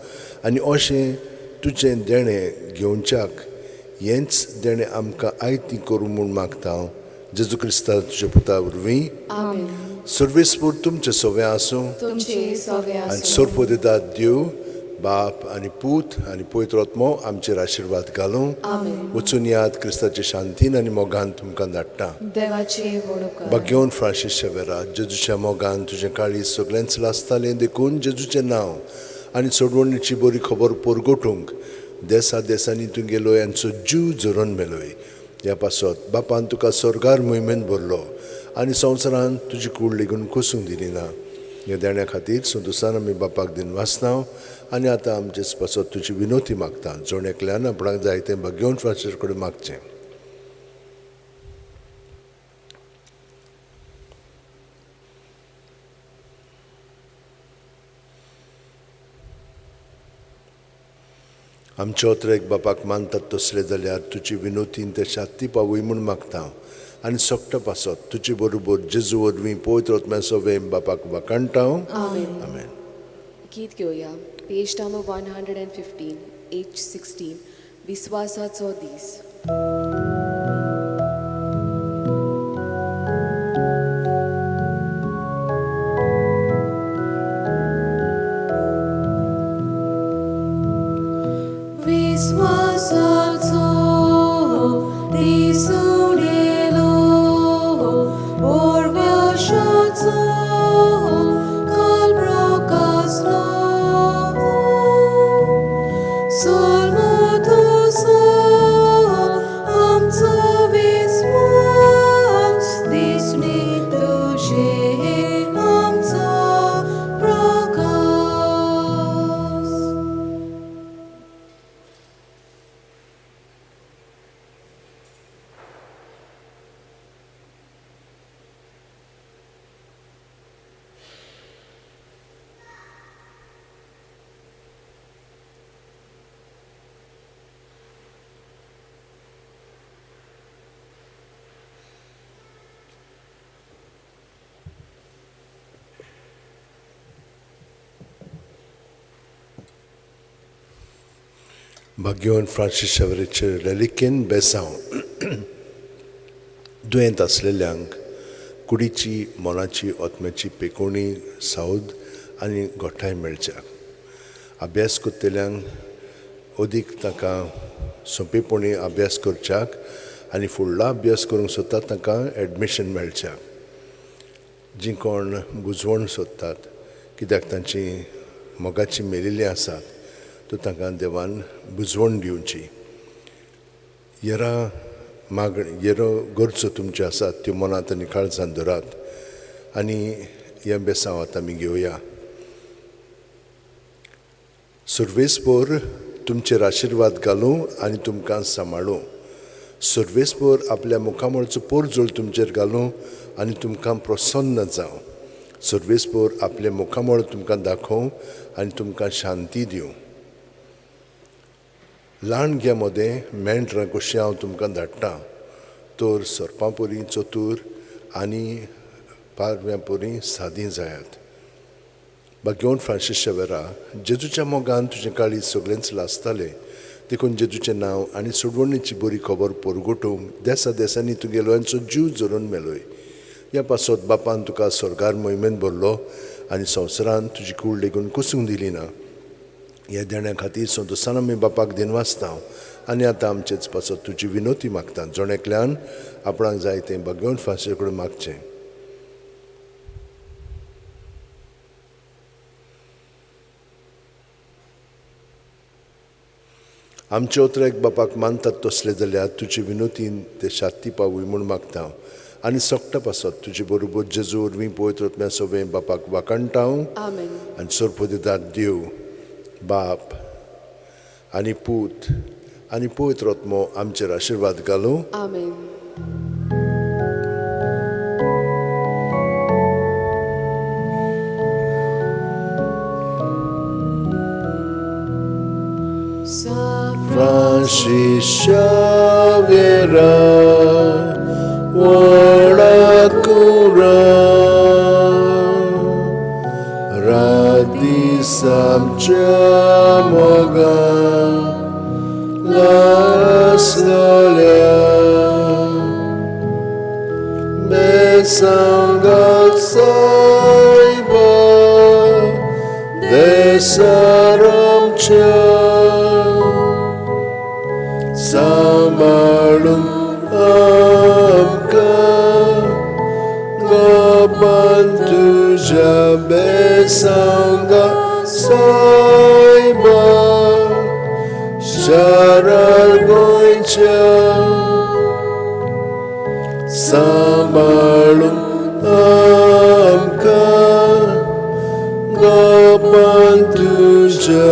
आनी अशें तुजें देणें घेवच्याक हेंच देणें आमकां आयती करूं म्हूण मागता. जेजू क्रिस्ता तुज्या पुता वरवीं. आमेन. सर्वेस्पूर तुमचें सवें आसूं तुमचे सवे आनी आसूं. सोरपोदेदाद देव बाप आनी पूत आनी पवित्र आत्मो आमचेर आशिर्वाद घालूं. आमेन. वचून याद क्रिस्ताचे शांतीन आनी मोगान तुमकां धाडटा. देवाचे व्हड उपकार. भाग्यवन फ्रांसीस शेवेरा, जेजूच्या मोगान तुजें काळीज सगळेंच लासतालें, देखून जेजूचें नांव आनी सोडवणीची बरी खबर परगटूंक देसा देसांनी तूं गेलोय आनी जीव झरोवन मेलोय. ह्या पासत बापान तुका स्वर्गार मोहिमेन भरलो आनी संवसारान तुजी कूड लेगून कोसूंक दिली ना. ह्या देण्या खातीर संतोसान आमी बापाक दिन वाचना आनी आतां आमचे पासत तुजी विनोती मागता. जण एकल्यान आपणाक जाय तें भाग्यवन फ्रांसीस कडेन मागचें. आमचे ओत्रेक बापाक मानतात तसले जाल्यार तुजी विनोतीन ते शांती पावय म्हूण मागता आनी सोकटा पासत तुजे बरोबर जेजू वरवीं पवित्र आत्म्या सवें बापाक वाखाणटा. आमेन. आमेन. गीत घेवया, पेज नंबर 115, H 16, विस्वासाचो दीस. विश्वासाचो दिसून येलो, ओर्वशाचो काल प्रकाशलो, सोलमोतोसो आमचो विस्वास, दिसणे तुझे आमचो प्रकाश. भाग्यवन फ्रांसीस शेवरेचे रेलिकेन बेसांव दुयेंत आसलेल्यांक कुडीची, मनाची, आत्म्याची पेकोणी, सावद आनी गोठाय मेळच्या, अभ्यास करतल्यांक अदीक तांकां सोंपेपणी अभ्यास करच्याक आनी फुडलो अभ्यास करूंक सोदतात तांकां एडमिशन मेळच्याक. जीं कोण बुजवण सोदतात कित्याक तांची मोगाची मेलिल्लीं आसात तर तांकां देवान बुजवण दिवची. येरा मागणी येरो गरजो तुमच्यो आसात त्यो मनांत आनी काळजान धरात आनी हें बेसांव आतां आमी घेवया. सर्वेस्पोर तुमचेर आशिर्वाद घालूं आनी तुमकां सांबाळूं. सर्वेस्पोर आपल्या मुखामळचो पोरजोळ तुमचेर घालूं आनी तुमकां प्रसन्न जावं. सर्वेस्पोर आपलें मुखामळ तुमकां दाखोवं आनी तुमकां शांती दिवं. ल्हान घ्या मदें मेंढरां कशीं हांव तुमकां धाडटा तर सोरपां परी चतूर आनी पारव्यां परी सादी जायात. भाग्यवंत फ्रांसीस शेवेरा, जेजूच्या मोगान तुजें काळीज सगळेंच लासतालें देखून जेजूचें नांव आनी सोडवणीची बरी खबर परगटूंक देसा देसांनी तुगेल्यांचो जीव झरोवन मेलोय. ह्या पासत बापान तुका स्वर्गार मोहिमेन भरलो आनी संवसारान तुजी कूड लेगून कुसूंक दिली ना. ह्या देण्या खातीर संतोसान आमी बापाक दिनवासता आनी आतां आमचेच पासत तुजी विनोती मागता. जण एकल्यान आपणाक जाय तें भाग्यवंत फ्रांसीसा कडेन मागचें. आमचे उतराक बापाक मानतात तसले जाल्यार तुजे विनोतीन ते शांती पावूय म्हूण मागता आनी सगटा पासत तुजे बरोबर जेजू वरवीं पवित्र आत्म्या सवें बापाक वाखाणटा. आनी सरपदिदार देव बाप आनी पूत आनी पवित्र आत्मो आमचेर आशिर्वाद घालूं. आमेन. Francis Xaviera, ora cura, radisam chamoga, lasnolia, besangat saiba, desaram cha. Sambalung amka Gopan tuja besanga saiba Sharar goicha Sambalung amka Gopan tuja.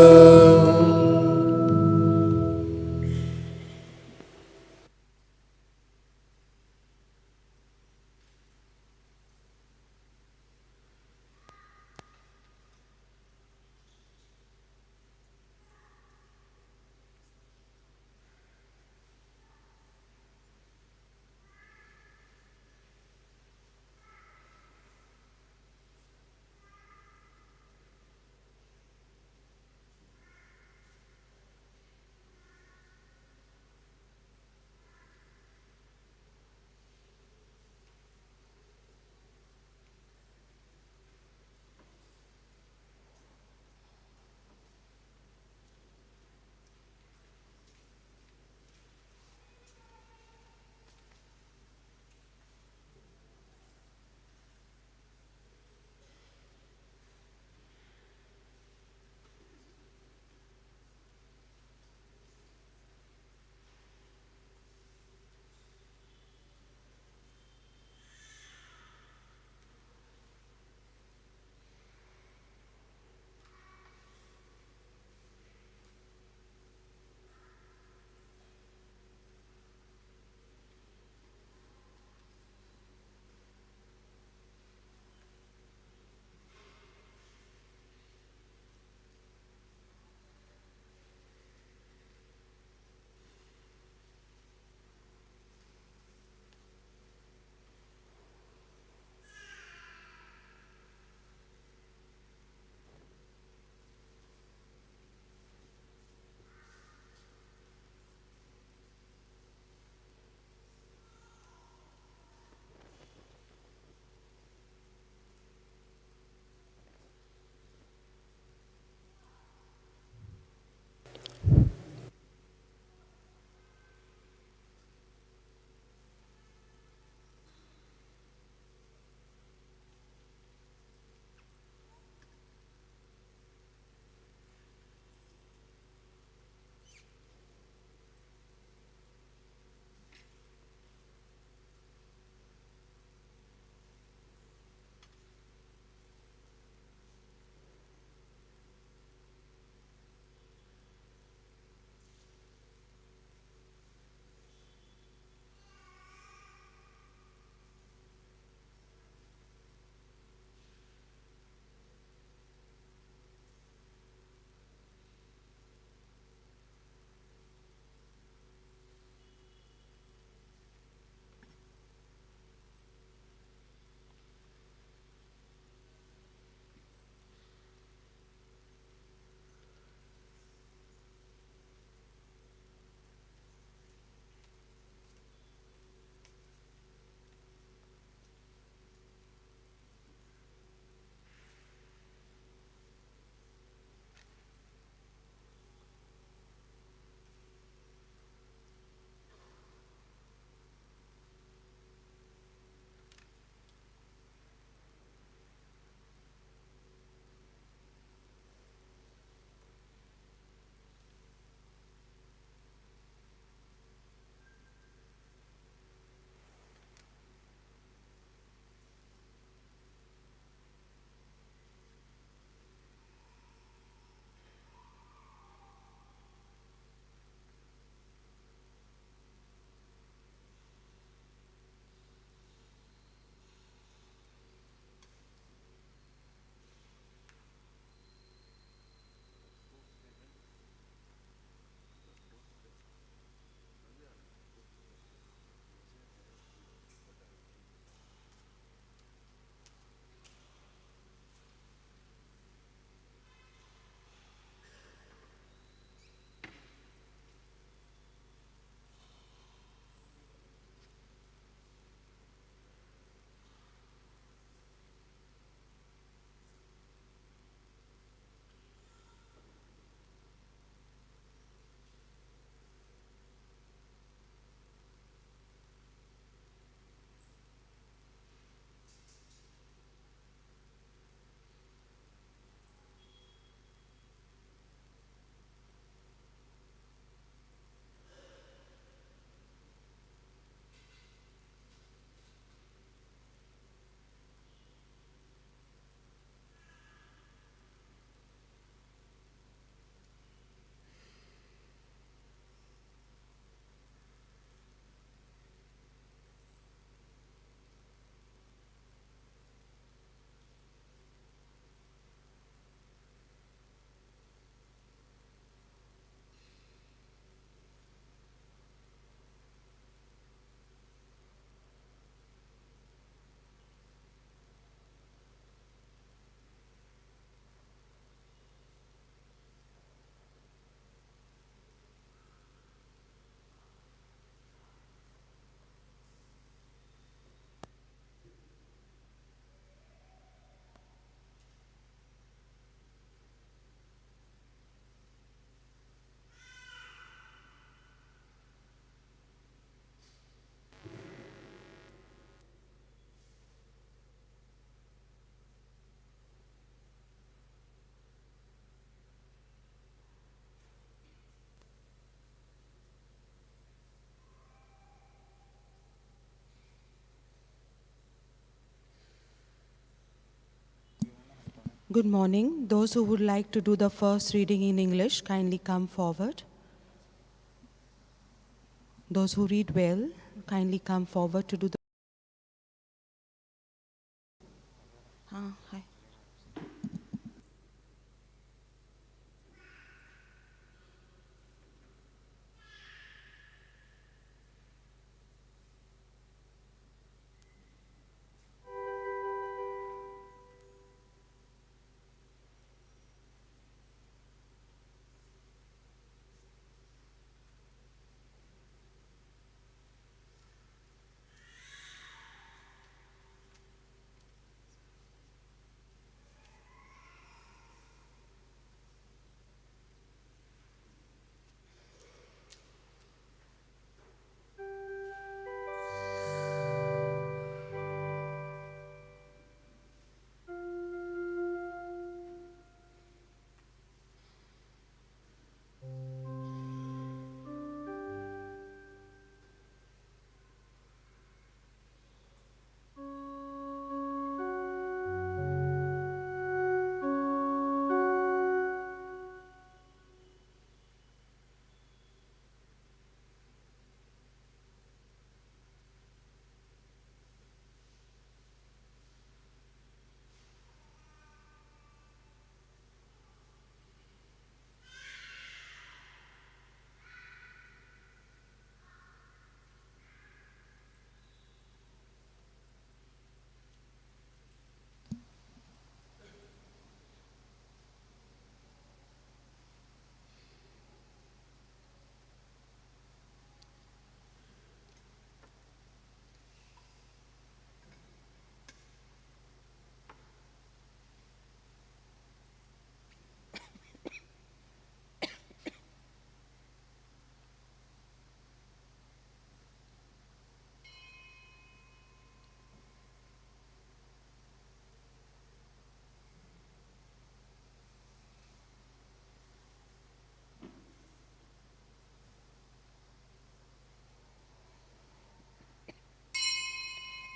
Good morning. Those who would like to do the first reading in English, kindly come forward. Those who read well, kindly come forward to do the. Hi.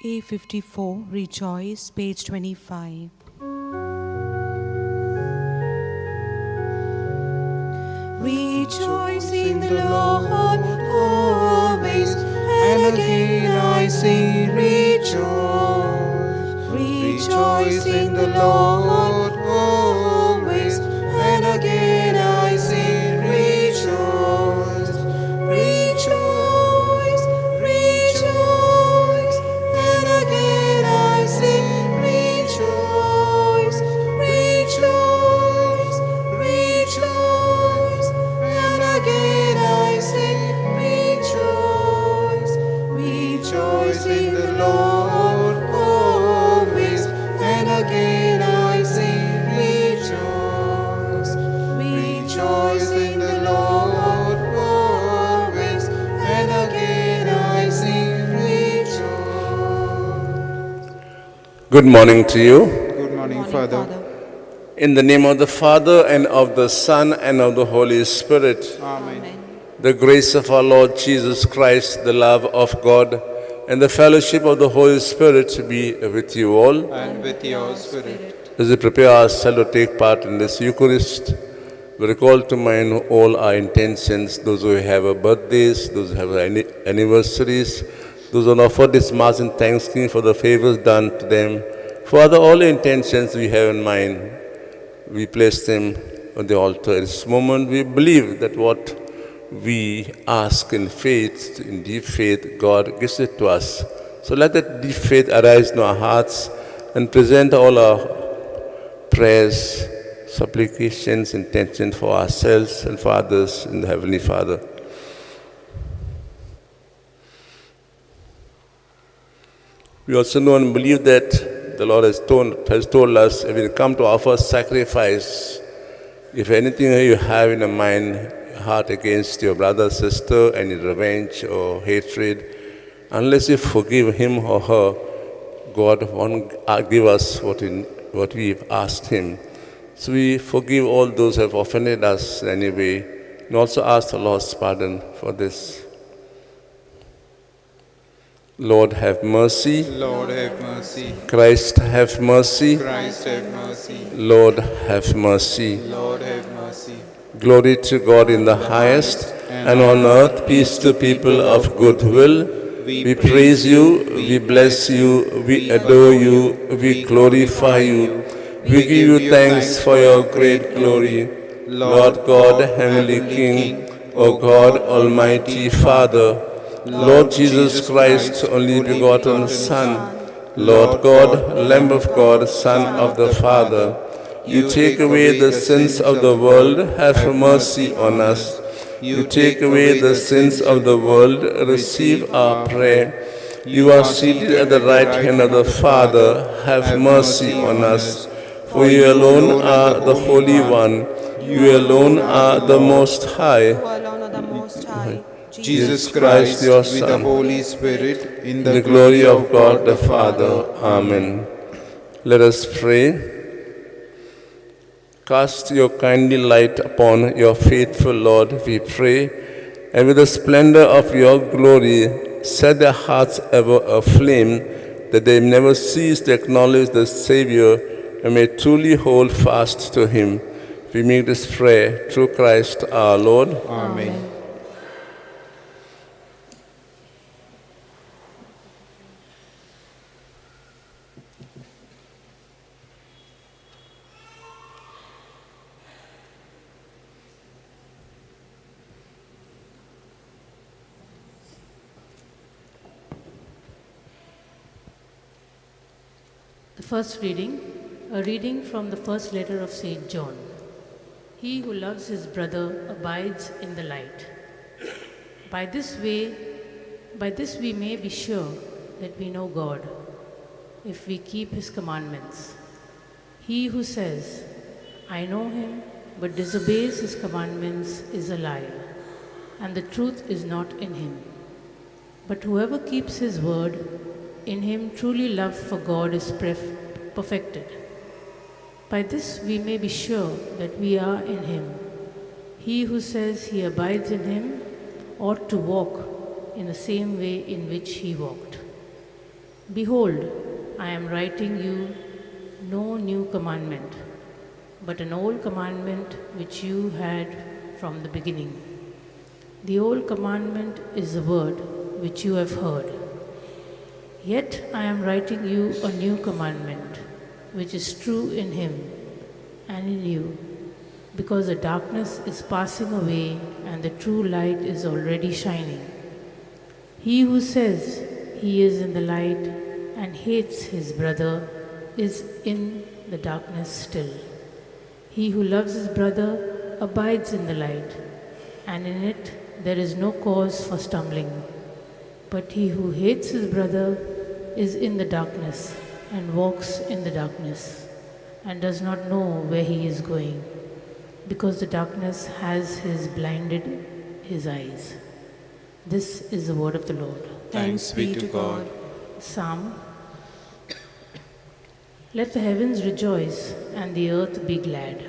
A54, Rejoice, page 25. Rejoice in the Lord always, and again I say rejoice. Rejoice in the Lord always, and again I say rejoice. Rejoice, rejoice, and again I say rejoice. Rejoice, rejoice, and again I say rejoice. Rejoice in the Lord always, and again I say rejoice. Rejoice in the Lord always, and again I say rejoice. Good morning to you. Good morning, Father. In the name of the Father, and of the Son, and of the Holy Spirit. Amen. The grace of our Lord Jesus Christ, the love of God, and the fellowship of the Holy Spirit be with you all. And with your spirit. As we prepare ourselves to take part in this Eucharist, we recall to mind all our intentions, those who have birthdays, those who have anniversaries, those who offer this Mass in thanksgiving for the favors done to them. For other all intentions we have in mind, we place them on the altar. At this moment, we believe that what we ask in faith, in deep faith, God gives it to us. So let that deep faith arise in our hearts and present all our prayers, supplications, intentions for ourselves and for others in the Heavenly Father. We also know and believe that the Lord has told us, if we come to offer sacrifice, if anything you have in your mind, heart against your brother, sister, any revenge or hatred, unless you forgive him or her, God won't give us what we've asked him. So we forgive all those who have offended us in any way, and also ask the Lord's pardon for this. Lord, have mercy. Lord, have mercy. Christ, have mercy. Christ, have mercy. Lord, have mercy. Lord, have mercy. Glory to God in the highest, and on earth peace to people of good will. We praise you, we bless you, we adore you, we glorify you. We give you thanks for your great glory. Lord God, heavenly King, O God, Almighty Father, Lord Jesus Christ, only begotten Son, Lord God, Lamb of God, Son of the Father, you take away the sins of the world, have mercy on us. You take away the sins of the world, receive our prayer. You are seated at the right hand of the Father, have mercy on us. For you alone are the Holy One, you alone are the Most High. Who alone are the Most High, Jesus Christ, your with the Son. Holy Spirit, in In the glory of God the Father. Amen. Let us pray. Cast your kindly light upon your faithful Lord, we pray, and with the splendor of your glory, set their hearts ever aflame, that they never cease to acknowledge the Savior and may truly hold fast to him. We make this prayer through Christ our Lord. Amen. The first reading, a reading from the first letter of St. John. He who loves his brother abides in the light. By this we may be sure that we know God, if we keep his commandments. He who says, I know him, but disobeys his commandments is a liar, and the truth is not in him. But whoever keeps his word, in him truly love for God is perfected. By this we may be sure that we are in him. He who says he abides in him ought to walk in the same way in which he walked. Behold, I am writing you no new commandment, but an old commandment which you had from the beginning. The old commandment is the word which you have heard. Yet I am writing you a new commandment, which is true in him and in you, because the darkness is passing away and the true light is already shining. He who says he is in the light and hates his brother is in the darkness still. He who loves his brother abides in the light, and in it there is no cause for stumbling. But he who hates his brother is in the darkness and walks in the darkness and does not know where he is going, because the darkness has blinded his eyes. This is the word of the Lord. Thanks be to God. Psalm. Let the heavens rejoice and the earth be glad.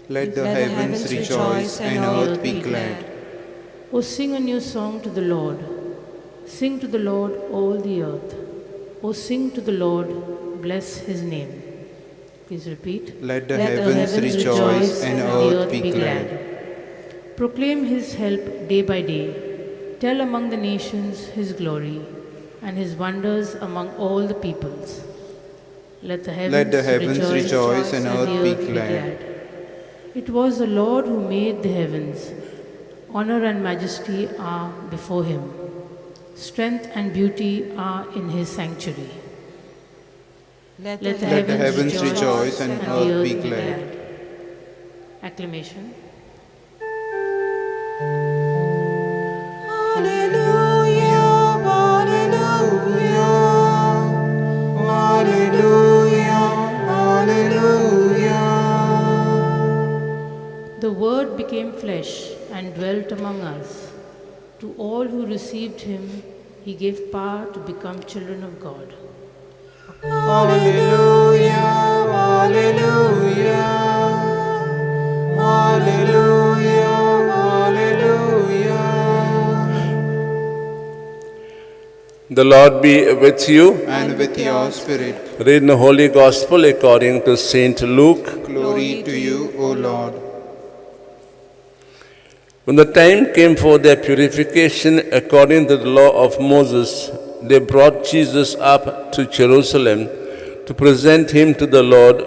Let the heavens rejoice and earth be glad. O sing a new song to the Lord. Sing to the Lord, all the earth. O sing to the Lord, bless his name. Please repeat. Let the heavens rejoice and earth be glad. Proclaim his help day by day. Tell among the nations his glory and his wonders among all the peoples. Let the heavens, rejoice and earth be glad. It was the Lord who made the heavens. Honor and majesty are before him. Strength and beauty are in his sanctuary. Let Let the Let the heavens heavens rejoice and the earth be glad. Acclamation. Alleluia, alleluia, Alleluia, alleluia. The Word became flesh and dwelt among us. To all who received him, he gave power to become children of God. Alleluia, alleluia, alleluia, alleluia. The Lord be with you. And with your spirit. Read the Holy Gospel according to Saint Luke. Glory to you, O Lord. When the time came for their purification according to the law of Moses, they brought Jesus up to Jerusalem to present him to the Lord,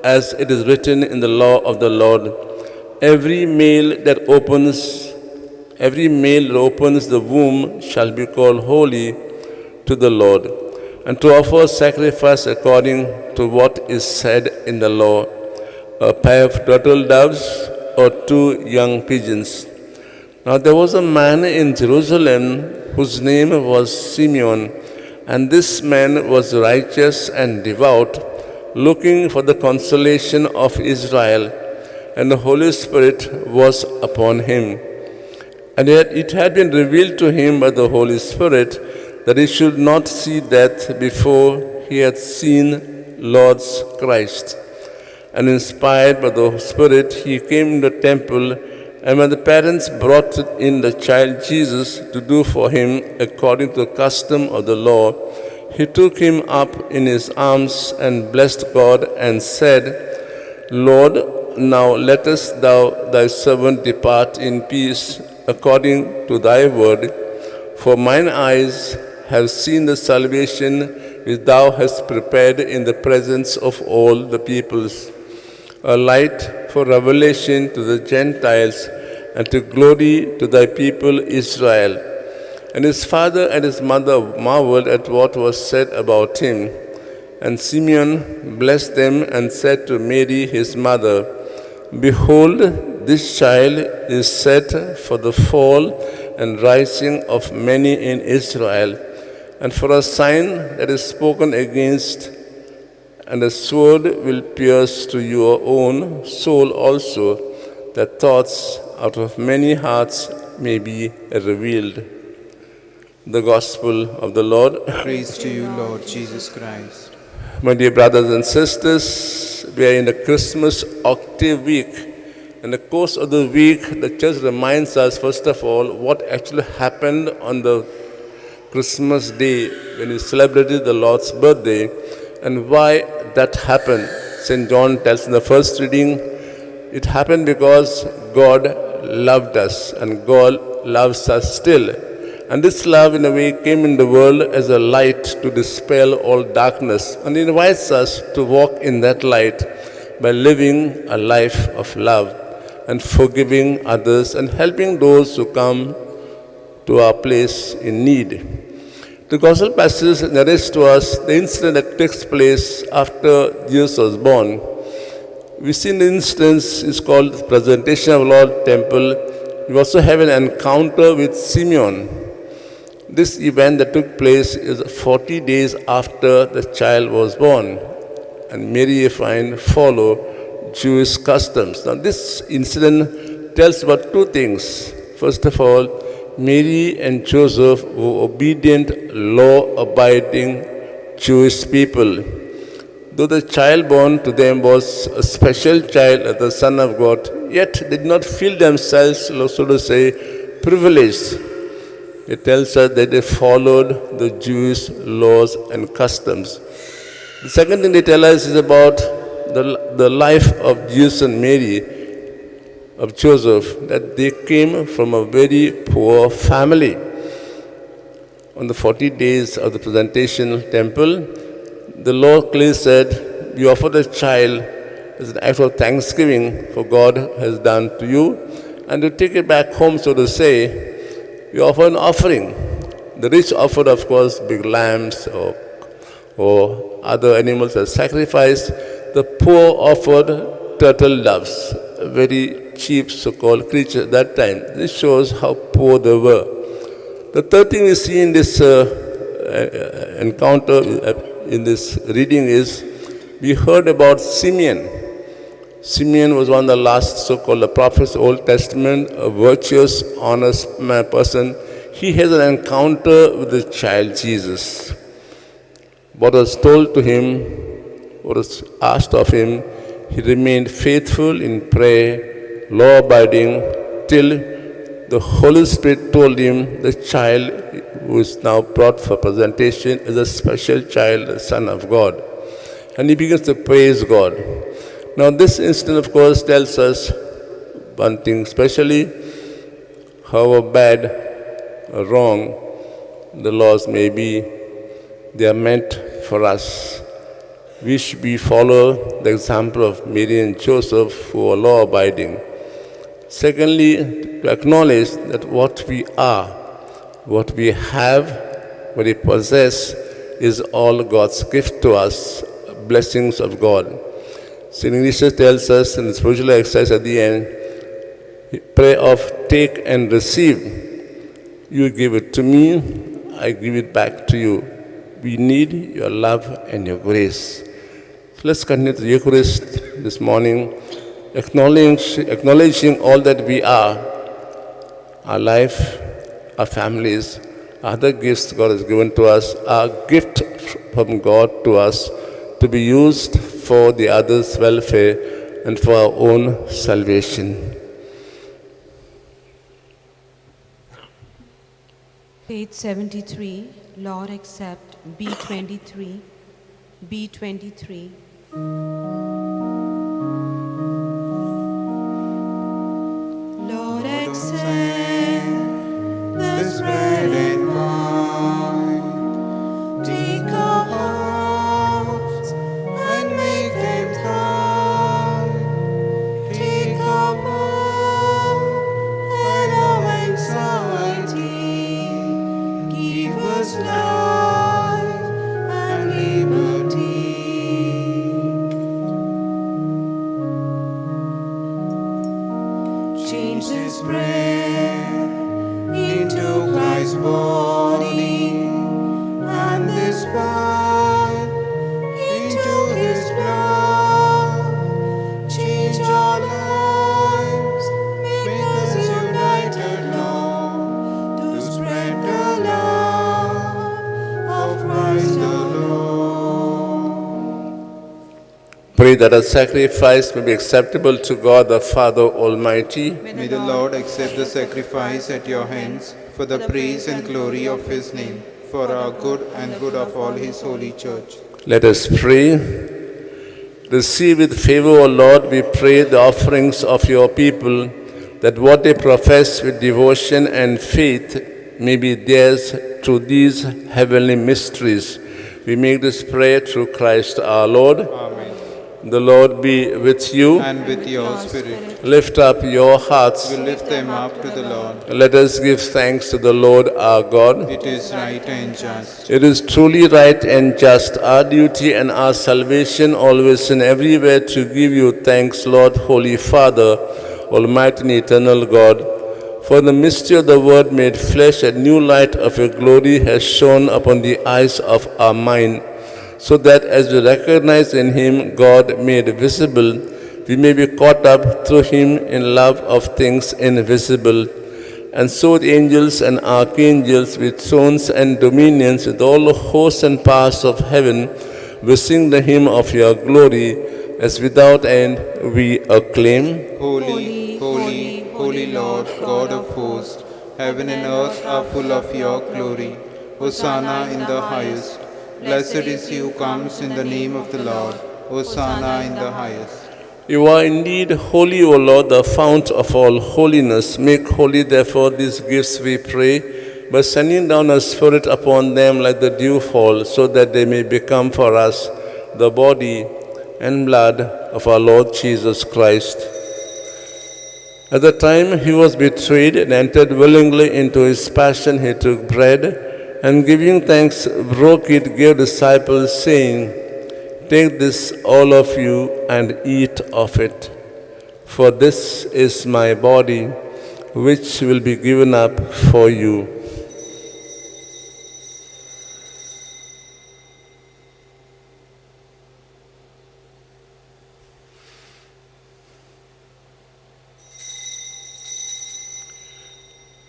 as it is written in the law of the Lord. Every male that opens the womb shall be called holy to the Lord, and to offer sacrifice according to what is said in the law, a pair of turtle doves or 2 young pigeons. Now there was a man in Jerusalem whose name was Simeon, and this man was righteous and devout, looking for the consolation of Israel, and the Holy Spirit was upon him. And yet it had been revealed to him by the Holy Spirit that he should not see death before he had seen Lord's Christ. And inspired by the Spirit, he came to the temple, and when the parents brought in the child Jesus to do for him according to the custom of the law, he took him up in his arms and blessed God and said, Lord, now lettest thou thy servant depart in peace according to thy word, for mine eyes have seen the salvation which thou hast prepared in the presence of all the peoples, a light for revelation to the Gentiles and to glory to thy people Israel. And his father and his mother marveled at what was said about him. And Simeon blessed them and said to Mary his mother, Behold, this child is set for the fall and rising of many in Israel, and for a sign that is spoken against, and a sword will pierce to your own soul also, that thoughts out of many hearts may be revealed. The Gospel of the Lord. Praise to you, Lord Jesus Christ. My dear brothers and sisters, we are in the Christmas octave week. In the course of the week, the church reminds us, first of all, what actually happened on the Christmas day when we celebrated the Lord's birthday and why that happened. St. John tells in the first reading, it happened because God loved us and God loves us still. And this love, in a way, came in the world as a light to dispel all darkness, and invites us to walk in that light by living a life of love and forgiving others and helping those who come to our place in need. The Gospel passage narrates to us the incident that takes place after Jesus was born. We see an instance, it's called the presentation of Lord Temple. We also have an encounter with Simeon. This event that took place is 40 days after the child was born, and Mary, you find, follow Jewish customs. Now this incident tells about two things. First of all, Mary and Joseph were obedient, law-abiding Jewish people. Though the child born to them was a special child, the Son of God, yet they did not feel themselves, so to say, privileged. It tells us that they followed the Jewish laws and customs. The second thing they tell us is about the life of Jesus and Mary, of Joseph, that they came from a very poor family. On the 40 days of the presentation temple, the Lord clearly said, you offer the child as an act of thanksgiving for God has done to you, and to take it back home, so to say, you offer an offering. The rich offered, of course, big lambs or other animals as sacrifice. The poor offered turtle doves, a very cheap so-called creature at that time. This shows how poor they were. The third thing we see in this encounter, in this reading is, we heard about Simeon. Simeon was one of the last so-called prophets of the Old Testament, a virtuous, honest person. He has an encounter with the child Jesus. What was told to him, what was asked of him, he remained faithful in prayer, law-abiding, till the Holy Spirit told him the child who is now brought for presentation is a special child, the Son of God. And he begins to praise God. Now this incident, of course, tells us one thing especially, however bad or wrong the laws may be, they are meant for us. We should follow the example of Mary and Joseph, who are law-abiding. Secondly, to acknowledge that what we are, what we have, what we possess, is all God's gift to us, blessings of God. Saint Ignatius tells us in the spiritual exercise at the end, prayer of take and receive. You give it to me, I give it back to you. We need your love and your grace. So let's continue the Eucharist this morning, acknowledging all that we are, our life, our families, other gifts God has given to us, our gift from God to us, to be used for the others' welfare and for our own salvation. Page 73, Lord accept, B23, B23. Lord accept this bread and wine, take our hearts and make them thine, take our pain and our anxiety, give us life and liberty. Change this bread into Christ's body, and this wine into His blood. Change our lives, make us united, Lord, to spread the love of Christ our Lord. Pray that our sacrifice may be acceptable to God the Father Almighty. May the Lord accept the sacrifice at your hands for the praise and glory of His name, for our good and good of all His holy church. Let us pray. Receive with favor, O Lord, we pray, the offerings of your people, that what they profess with devotion and faith may be theirs through these heavenly mysteries. We make this prayer through Christ our Lord. Amen. The Lord be with you. And with your spirit. Lift up your hearts. We lift them up to the Lord. Let us give thanks to the Lord our God. It is right and just. It is truly right and just, our duty and our salvation, always and everywhere, to give you thanks, Lord, Holy Father, Almighty and eternal God. For the mystery of the Word made flesh, a new light of your glory has shone upon the eyes of our mind, so that as we recognize in Him God made visible, we may be caught up through Him in love of things invisible. And so the angels and archangels with thrones and dominions, with all the hosts and powers of heaven, we sing the hymn of your glory, as without end we acclaim. Holy, holy, holy Lord, God of hosts, heaven and earth are full of your glory. Hosanna in the highest. Blessed is he who comes in the name of the Lord. Hosanna in the highest. You are indeed holy, O Lord, the fount of all holiness. Make holy, therefore, these gifts, we pray, by sending down a Spirit upon them like the dewfall, so that they may become for us the body and blood of our Lord Jesus Christ. At the time he was betrayed and entered willingly into his passion, he took bread and, giving thanks, broke it, gave disciples, saying, "Take this, all of you, and eat of it, for this is my body, which will be given up for you."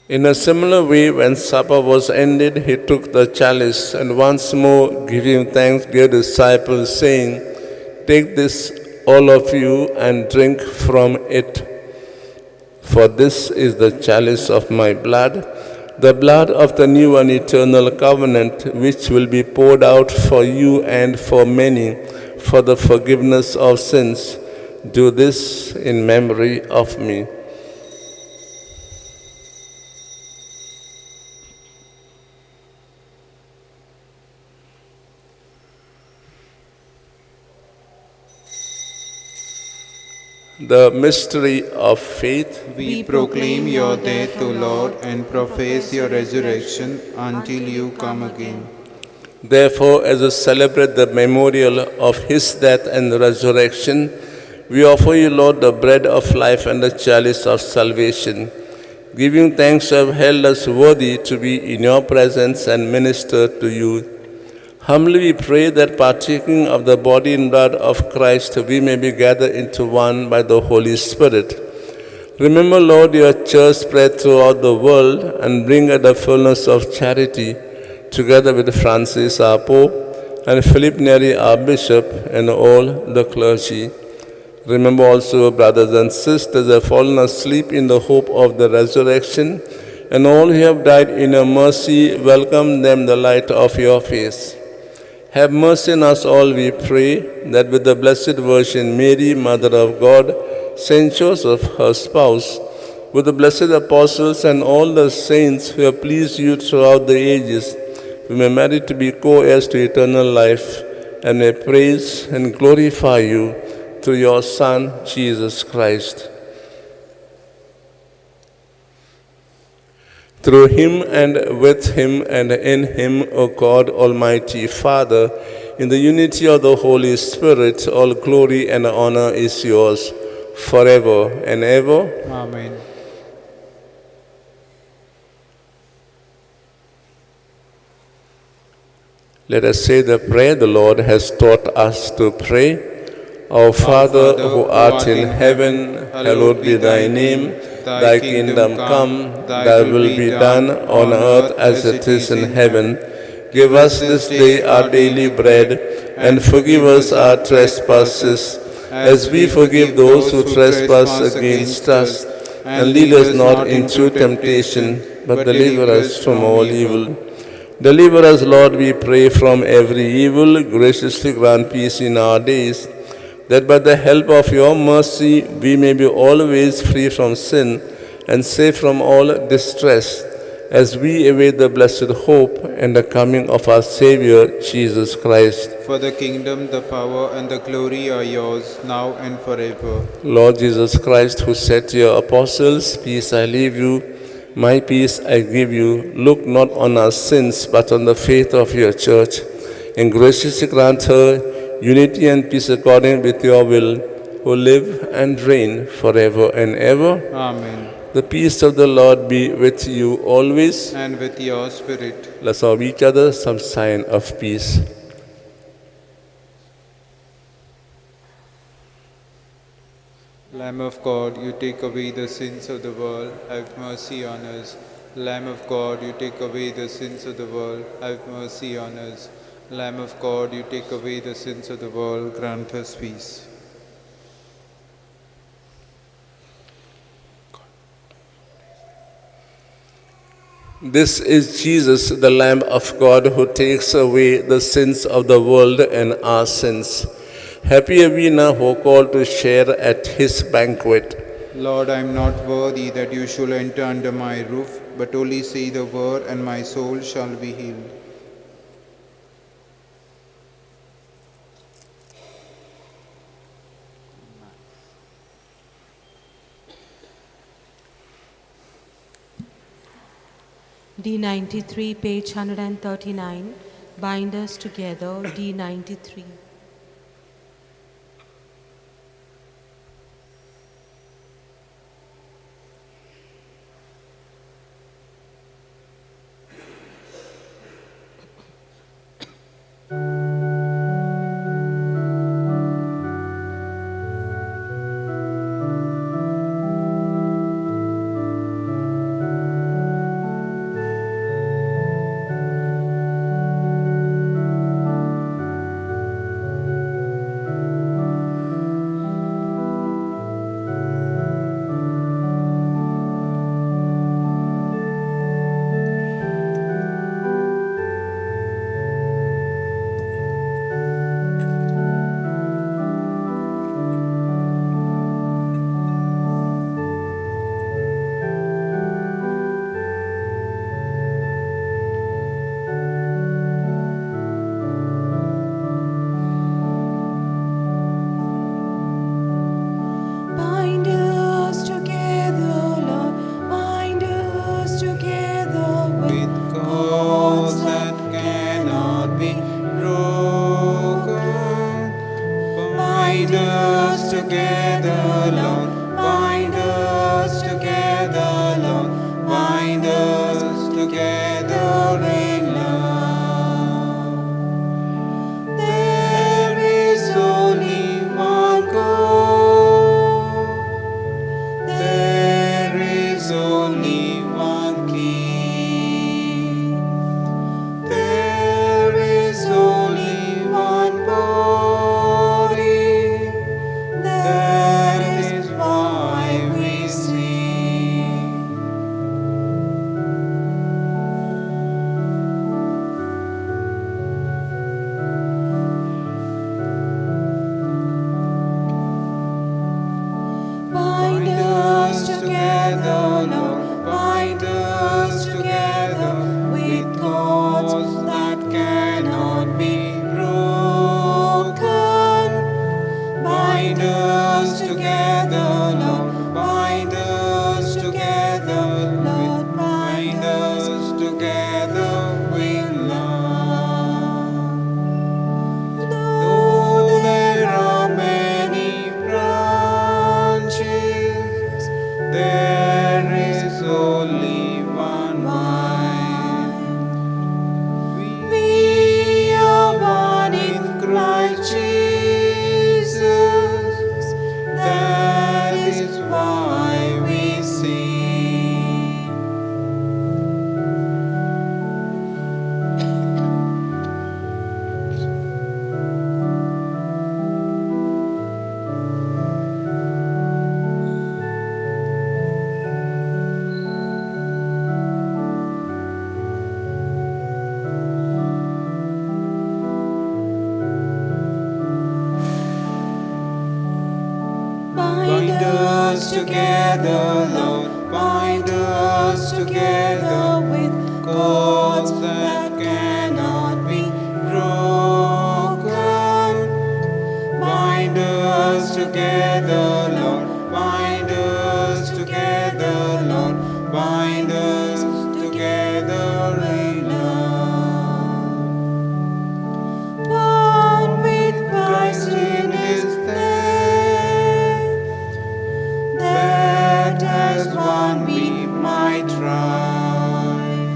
In a similar way, when supper was ended, he took the chalice, and once more, giving thanks, gave the disciples, saying, "Take this, all of you, and drink from it, for this is the chalice of my blood, the blood of the new and eternal covenant, which will be poured out for you and for many for the forgiveness of sins. Do this in memory of me. The mystery of faith. We proclaim your death, O Lord, and profess your resurrection until you come again. Therefore, as we celebrate the memorial of his death and resurrection, we offer you, Lord, the bread of life and the chalice of salvation, giving thanks to have held us worthy to be in your presence and minister to you. Humbly we pray that, partaking of the body and blood of Christ, we may be gathered into one by the Holy Spirit. Remember, Lord, your church spread throughout the world and bring her the fullness of charity, together with Francis, our Pope, and Philip Neri, our Bishop, and all the clergy. Remember also our brothers and sisters who have fallen asleep in the hope of the resurrection, and all who have died in your mercy, welcome them the light of your face. Have mercy on us all, we pray, that with the Blessed Virgin Mary, Mother of God, Saint Joseph, her spouse, with the blessed apostles and all the saints who have pleased you throughout the ages, we may merit to be co-heirs to eternal life, and may praise and glorify you through your Son, Jesus Christ. Through him and with him and in him, O God, Almighty Father, in the unity of the Holy Spirit, all glory and honor is yours forever and ever. Amen. Let us say the prayer the Lord has taught us to pray. Our Father, who art in heaven, hallowed be thy name. Thy kingdom come, thy will be done on earth as it is in heaven. Give us this day our daily bread, and forgive us our trespasses, as we forgive those who trespass against us. And lead us not into temptation, but deliver us from all evil. Deliver us, Lord, we pray, from every evil. Graciously grant peace in our days, that by the help of your mercy we may be always free from sin and safe from all distress, as we await the blessed hope and the coming of our Savior, Jesus Christ. For the kingdom, the power, and the glory are yours, now and forever. Lord Jesus Christ, who said to your apostles, "Peace I leave you, my peace I give you," look not on our sins, but on the faith of your church, and graciously grant her unity and peace according with your will, who live and reign forever and ever. Amen. The peace of the Lord be with you always. And with your spirit. Let's offer each other some sign of peace. Lamb of God, you take away the sins of the world, have mercy on us. Lamb of God, you take away the sins of the world, have mercy on us. Lamb of God, you take away the sins of the world, grant us peace. This is Jesus, the Lamb of God, who takes away the sins of the world and our sins. Happy are we now who are called to share at his banquet. Lord, I am not worthy that you should enter under my roof, but only say the word, and my soul shall be healed. D93, page 139, Bind Us Together, D93. together, Lord, bind us together with cords that cannot be broken. Bind us together, Lord, bind us together, Lord, bind us together in love. One with Christ in his death, that as one we might rise.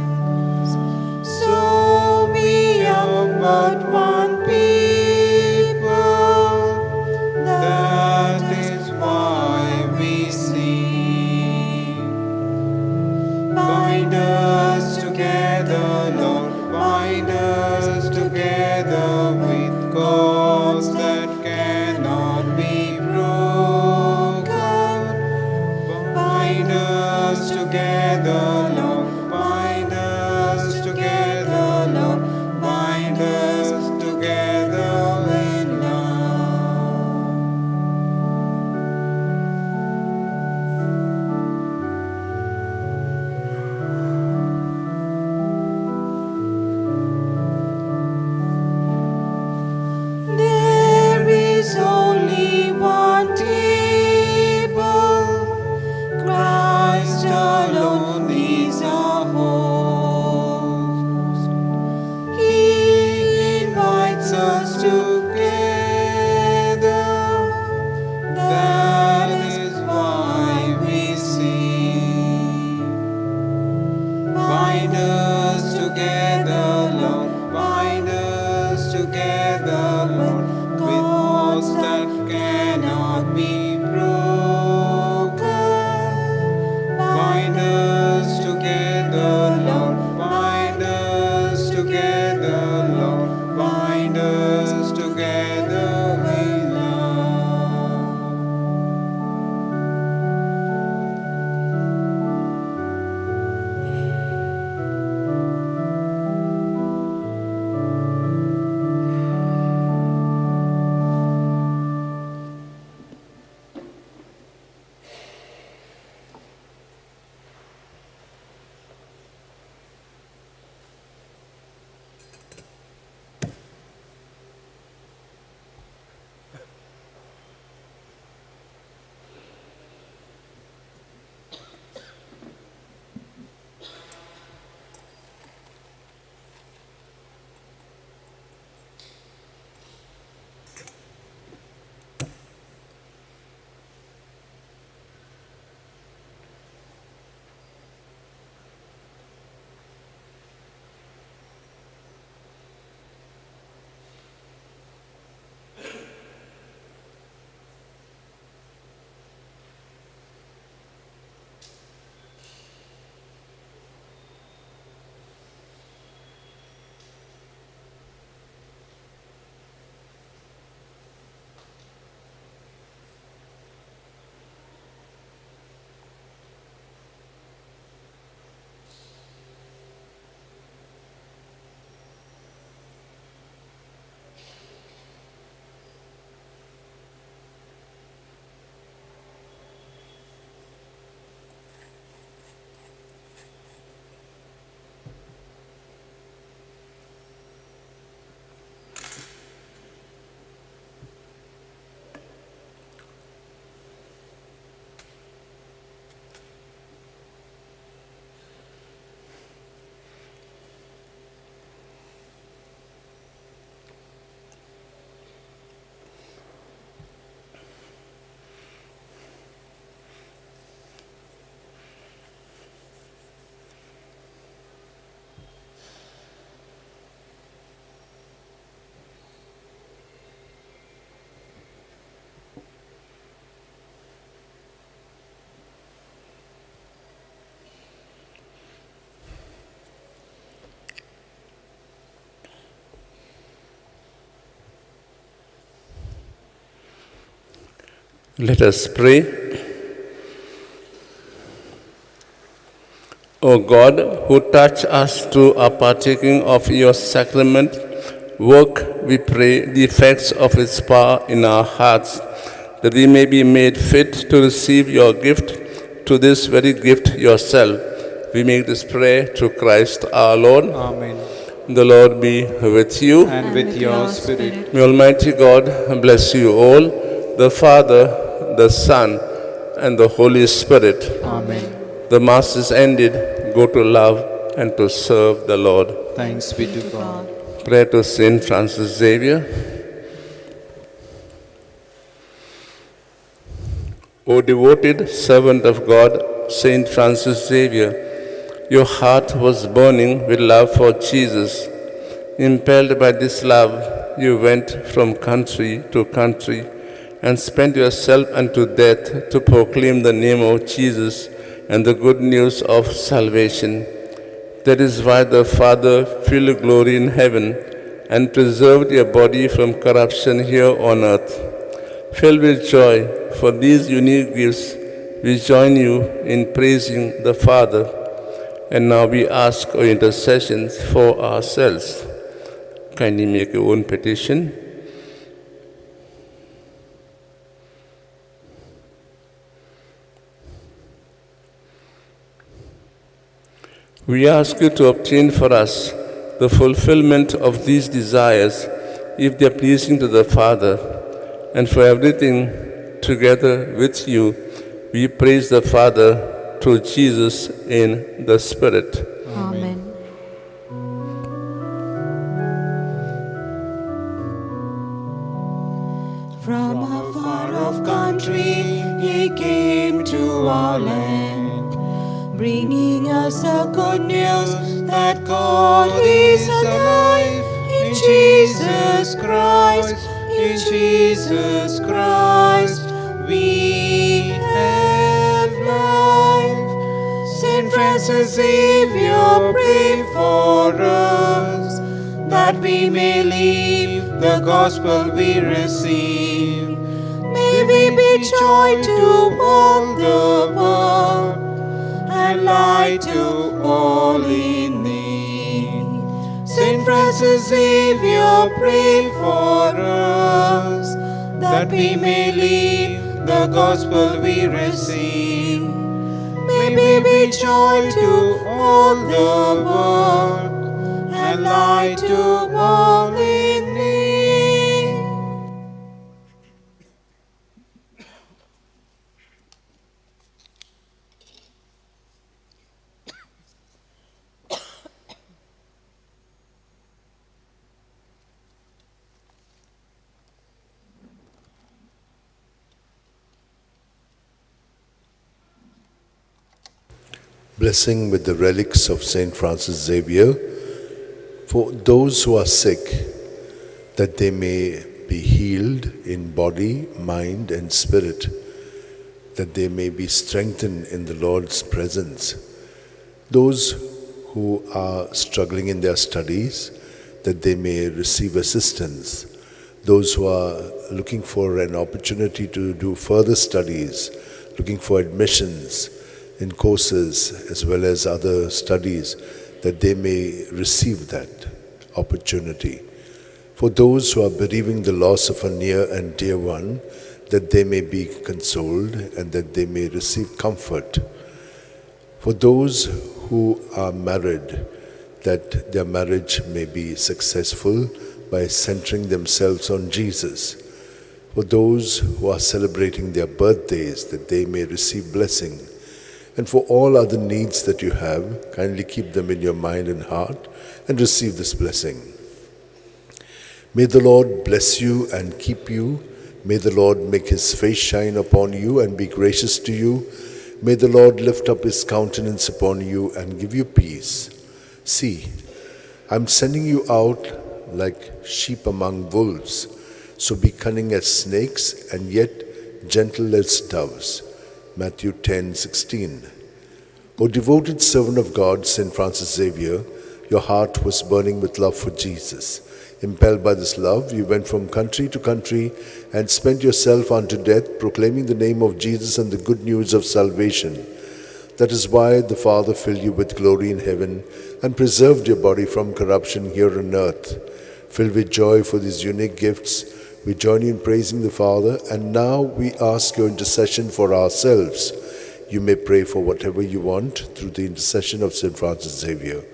So we are but one people, that is why we sing. Bind us together, Lord, bind us together with cords that cannot be broken. Bind us together, Lord, bind us together, Lord, bind us together in love. There is only one table, Christ alone is our host. He invites us together, that is why we sing. Bind us together, Lord, bind us together, Lord, with cords that cannot be broken. Bind us together, Lord, bind us together, Lord, bind us together in love. Let us pray. O God, who touch us through our partaking of your sacrament, work, we pray, the effects of its power in our hearts, that we may be made fit to receive your gift, to this very gift yourself. We make this prayer through Christ our Lord. Amen. The Lord be with you. And with your spirit. May Almighty God bless you all, the Father, the Son, and the Holy Spirit. Amen. The Mass is ended. Go to love and to serve the Lord. Thanks be to God. Prayer to Saint Francis Xavier. O devoted servant of God, Saint Francis Xavier, your heart was burning with love for Jesus. Impelled by this love, you went from country to country and spent yourself unto death to proclaim the name of Jesus and the good news of salvation. That is why the Father filled glory in heaven and preserved your body from corruption here on earth. Filled with joy for these unique gifts, we join you in praising the Father. And now we ask your intercessions for ourselves. Kindly make your own petition. We ask you to obtain for us the fulfillment of these desires, if they are pleasing to the Father, and for everything together with you, we praise the Father through Jesus in the Spirit. Amen. From a far off country he came to our land, bringing us the good news that God is alive in Jesus Christ. In Jesus Christ we have life. Saint Francis Xavier, pray for us, that we may live the gospel we receive. May we be joy to all the world and light to all in need. Saint Francis Xavier, pray for us, that we may live the gospel we receive. May we be joy to all the world and light to all in need. Blessing with the relics of Saint Francis Xavier for those who are sick, that they may be healed in body, mind, and spirit, that they may be strengthened in the Lord's presence. Those who are struggling in their studies, that they may receive assistance. Those who are looking for an opportunity to do further studies, looking for admissions in courses as well as other studies, that they may receive that opportunity. For those who are bereaving the loss of a near and dear one, that they may be consoled and that they may receive comfort. For those who are married, that their marriage may be successful by centering themselves on Jesus. For those who are celebrating their birthdays, that they may receive blessing. And for all other needs that you have, kindly keep them in your mind and heart and receive this blessing. May the Lord bless you and keep you. May the Lord make his face shine upon you and be gracious to you. May the Lord lift up his countenance upon you and give you peace. See, I'm sending you out like sheep among wolves. So be cunning as snakes and yet gentle as doves. Matthew 10:16. O devoted servant of God, Saint Francis Xavier, your heart was burning with love for Jesus. Impelled by this love, you went from country to country and spent yourself unto death, proclaiming the name of Jesus and the good news of salvation. That is why the Father filled you with glory in heaven and preserved your body from corruption here on earth. Filled with joy for these unique gifts, We join you in praising the Father, and now we ask your intercession for ourselves. You may pray for whatever you want through the intercession of St. Francis Xavier.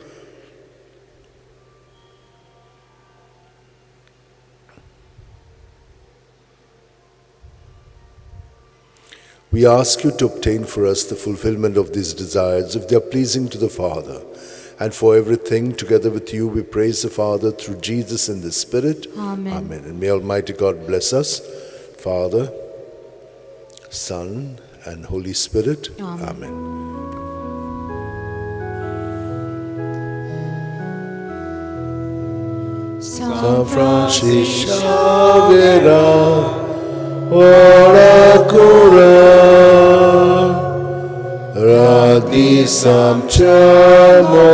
We ask you to obtain for us the fulfillment of these desires, if they are pleasing to the Father. And for everything, together with you, we praise the Father through Jesus in the Spirit. Amen. Amen. And may Almighty God bless us, Father, Son, and Holy Spirit. Amen. Amen. San Francis Xavier, ora cura, radisam chamogan,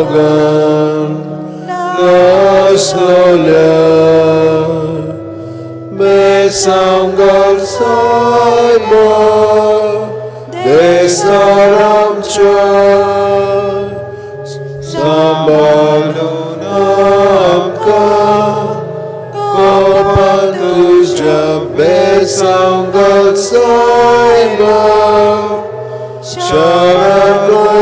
laslola, besangal saiba, desaram cha, sambalunamka, Kopantuja besangal saiba, Sharagocha.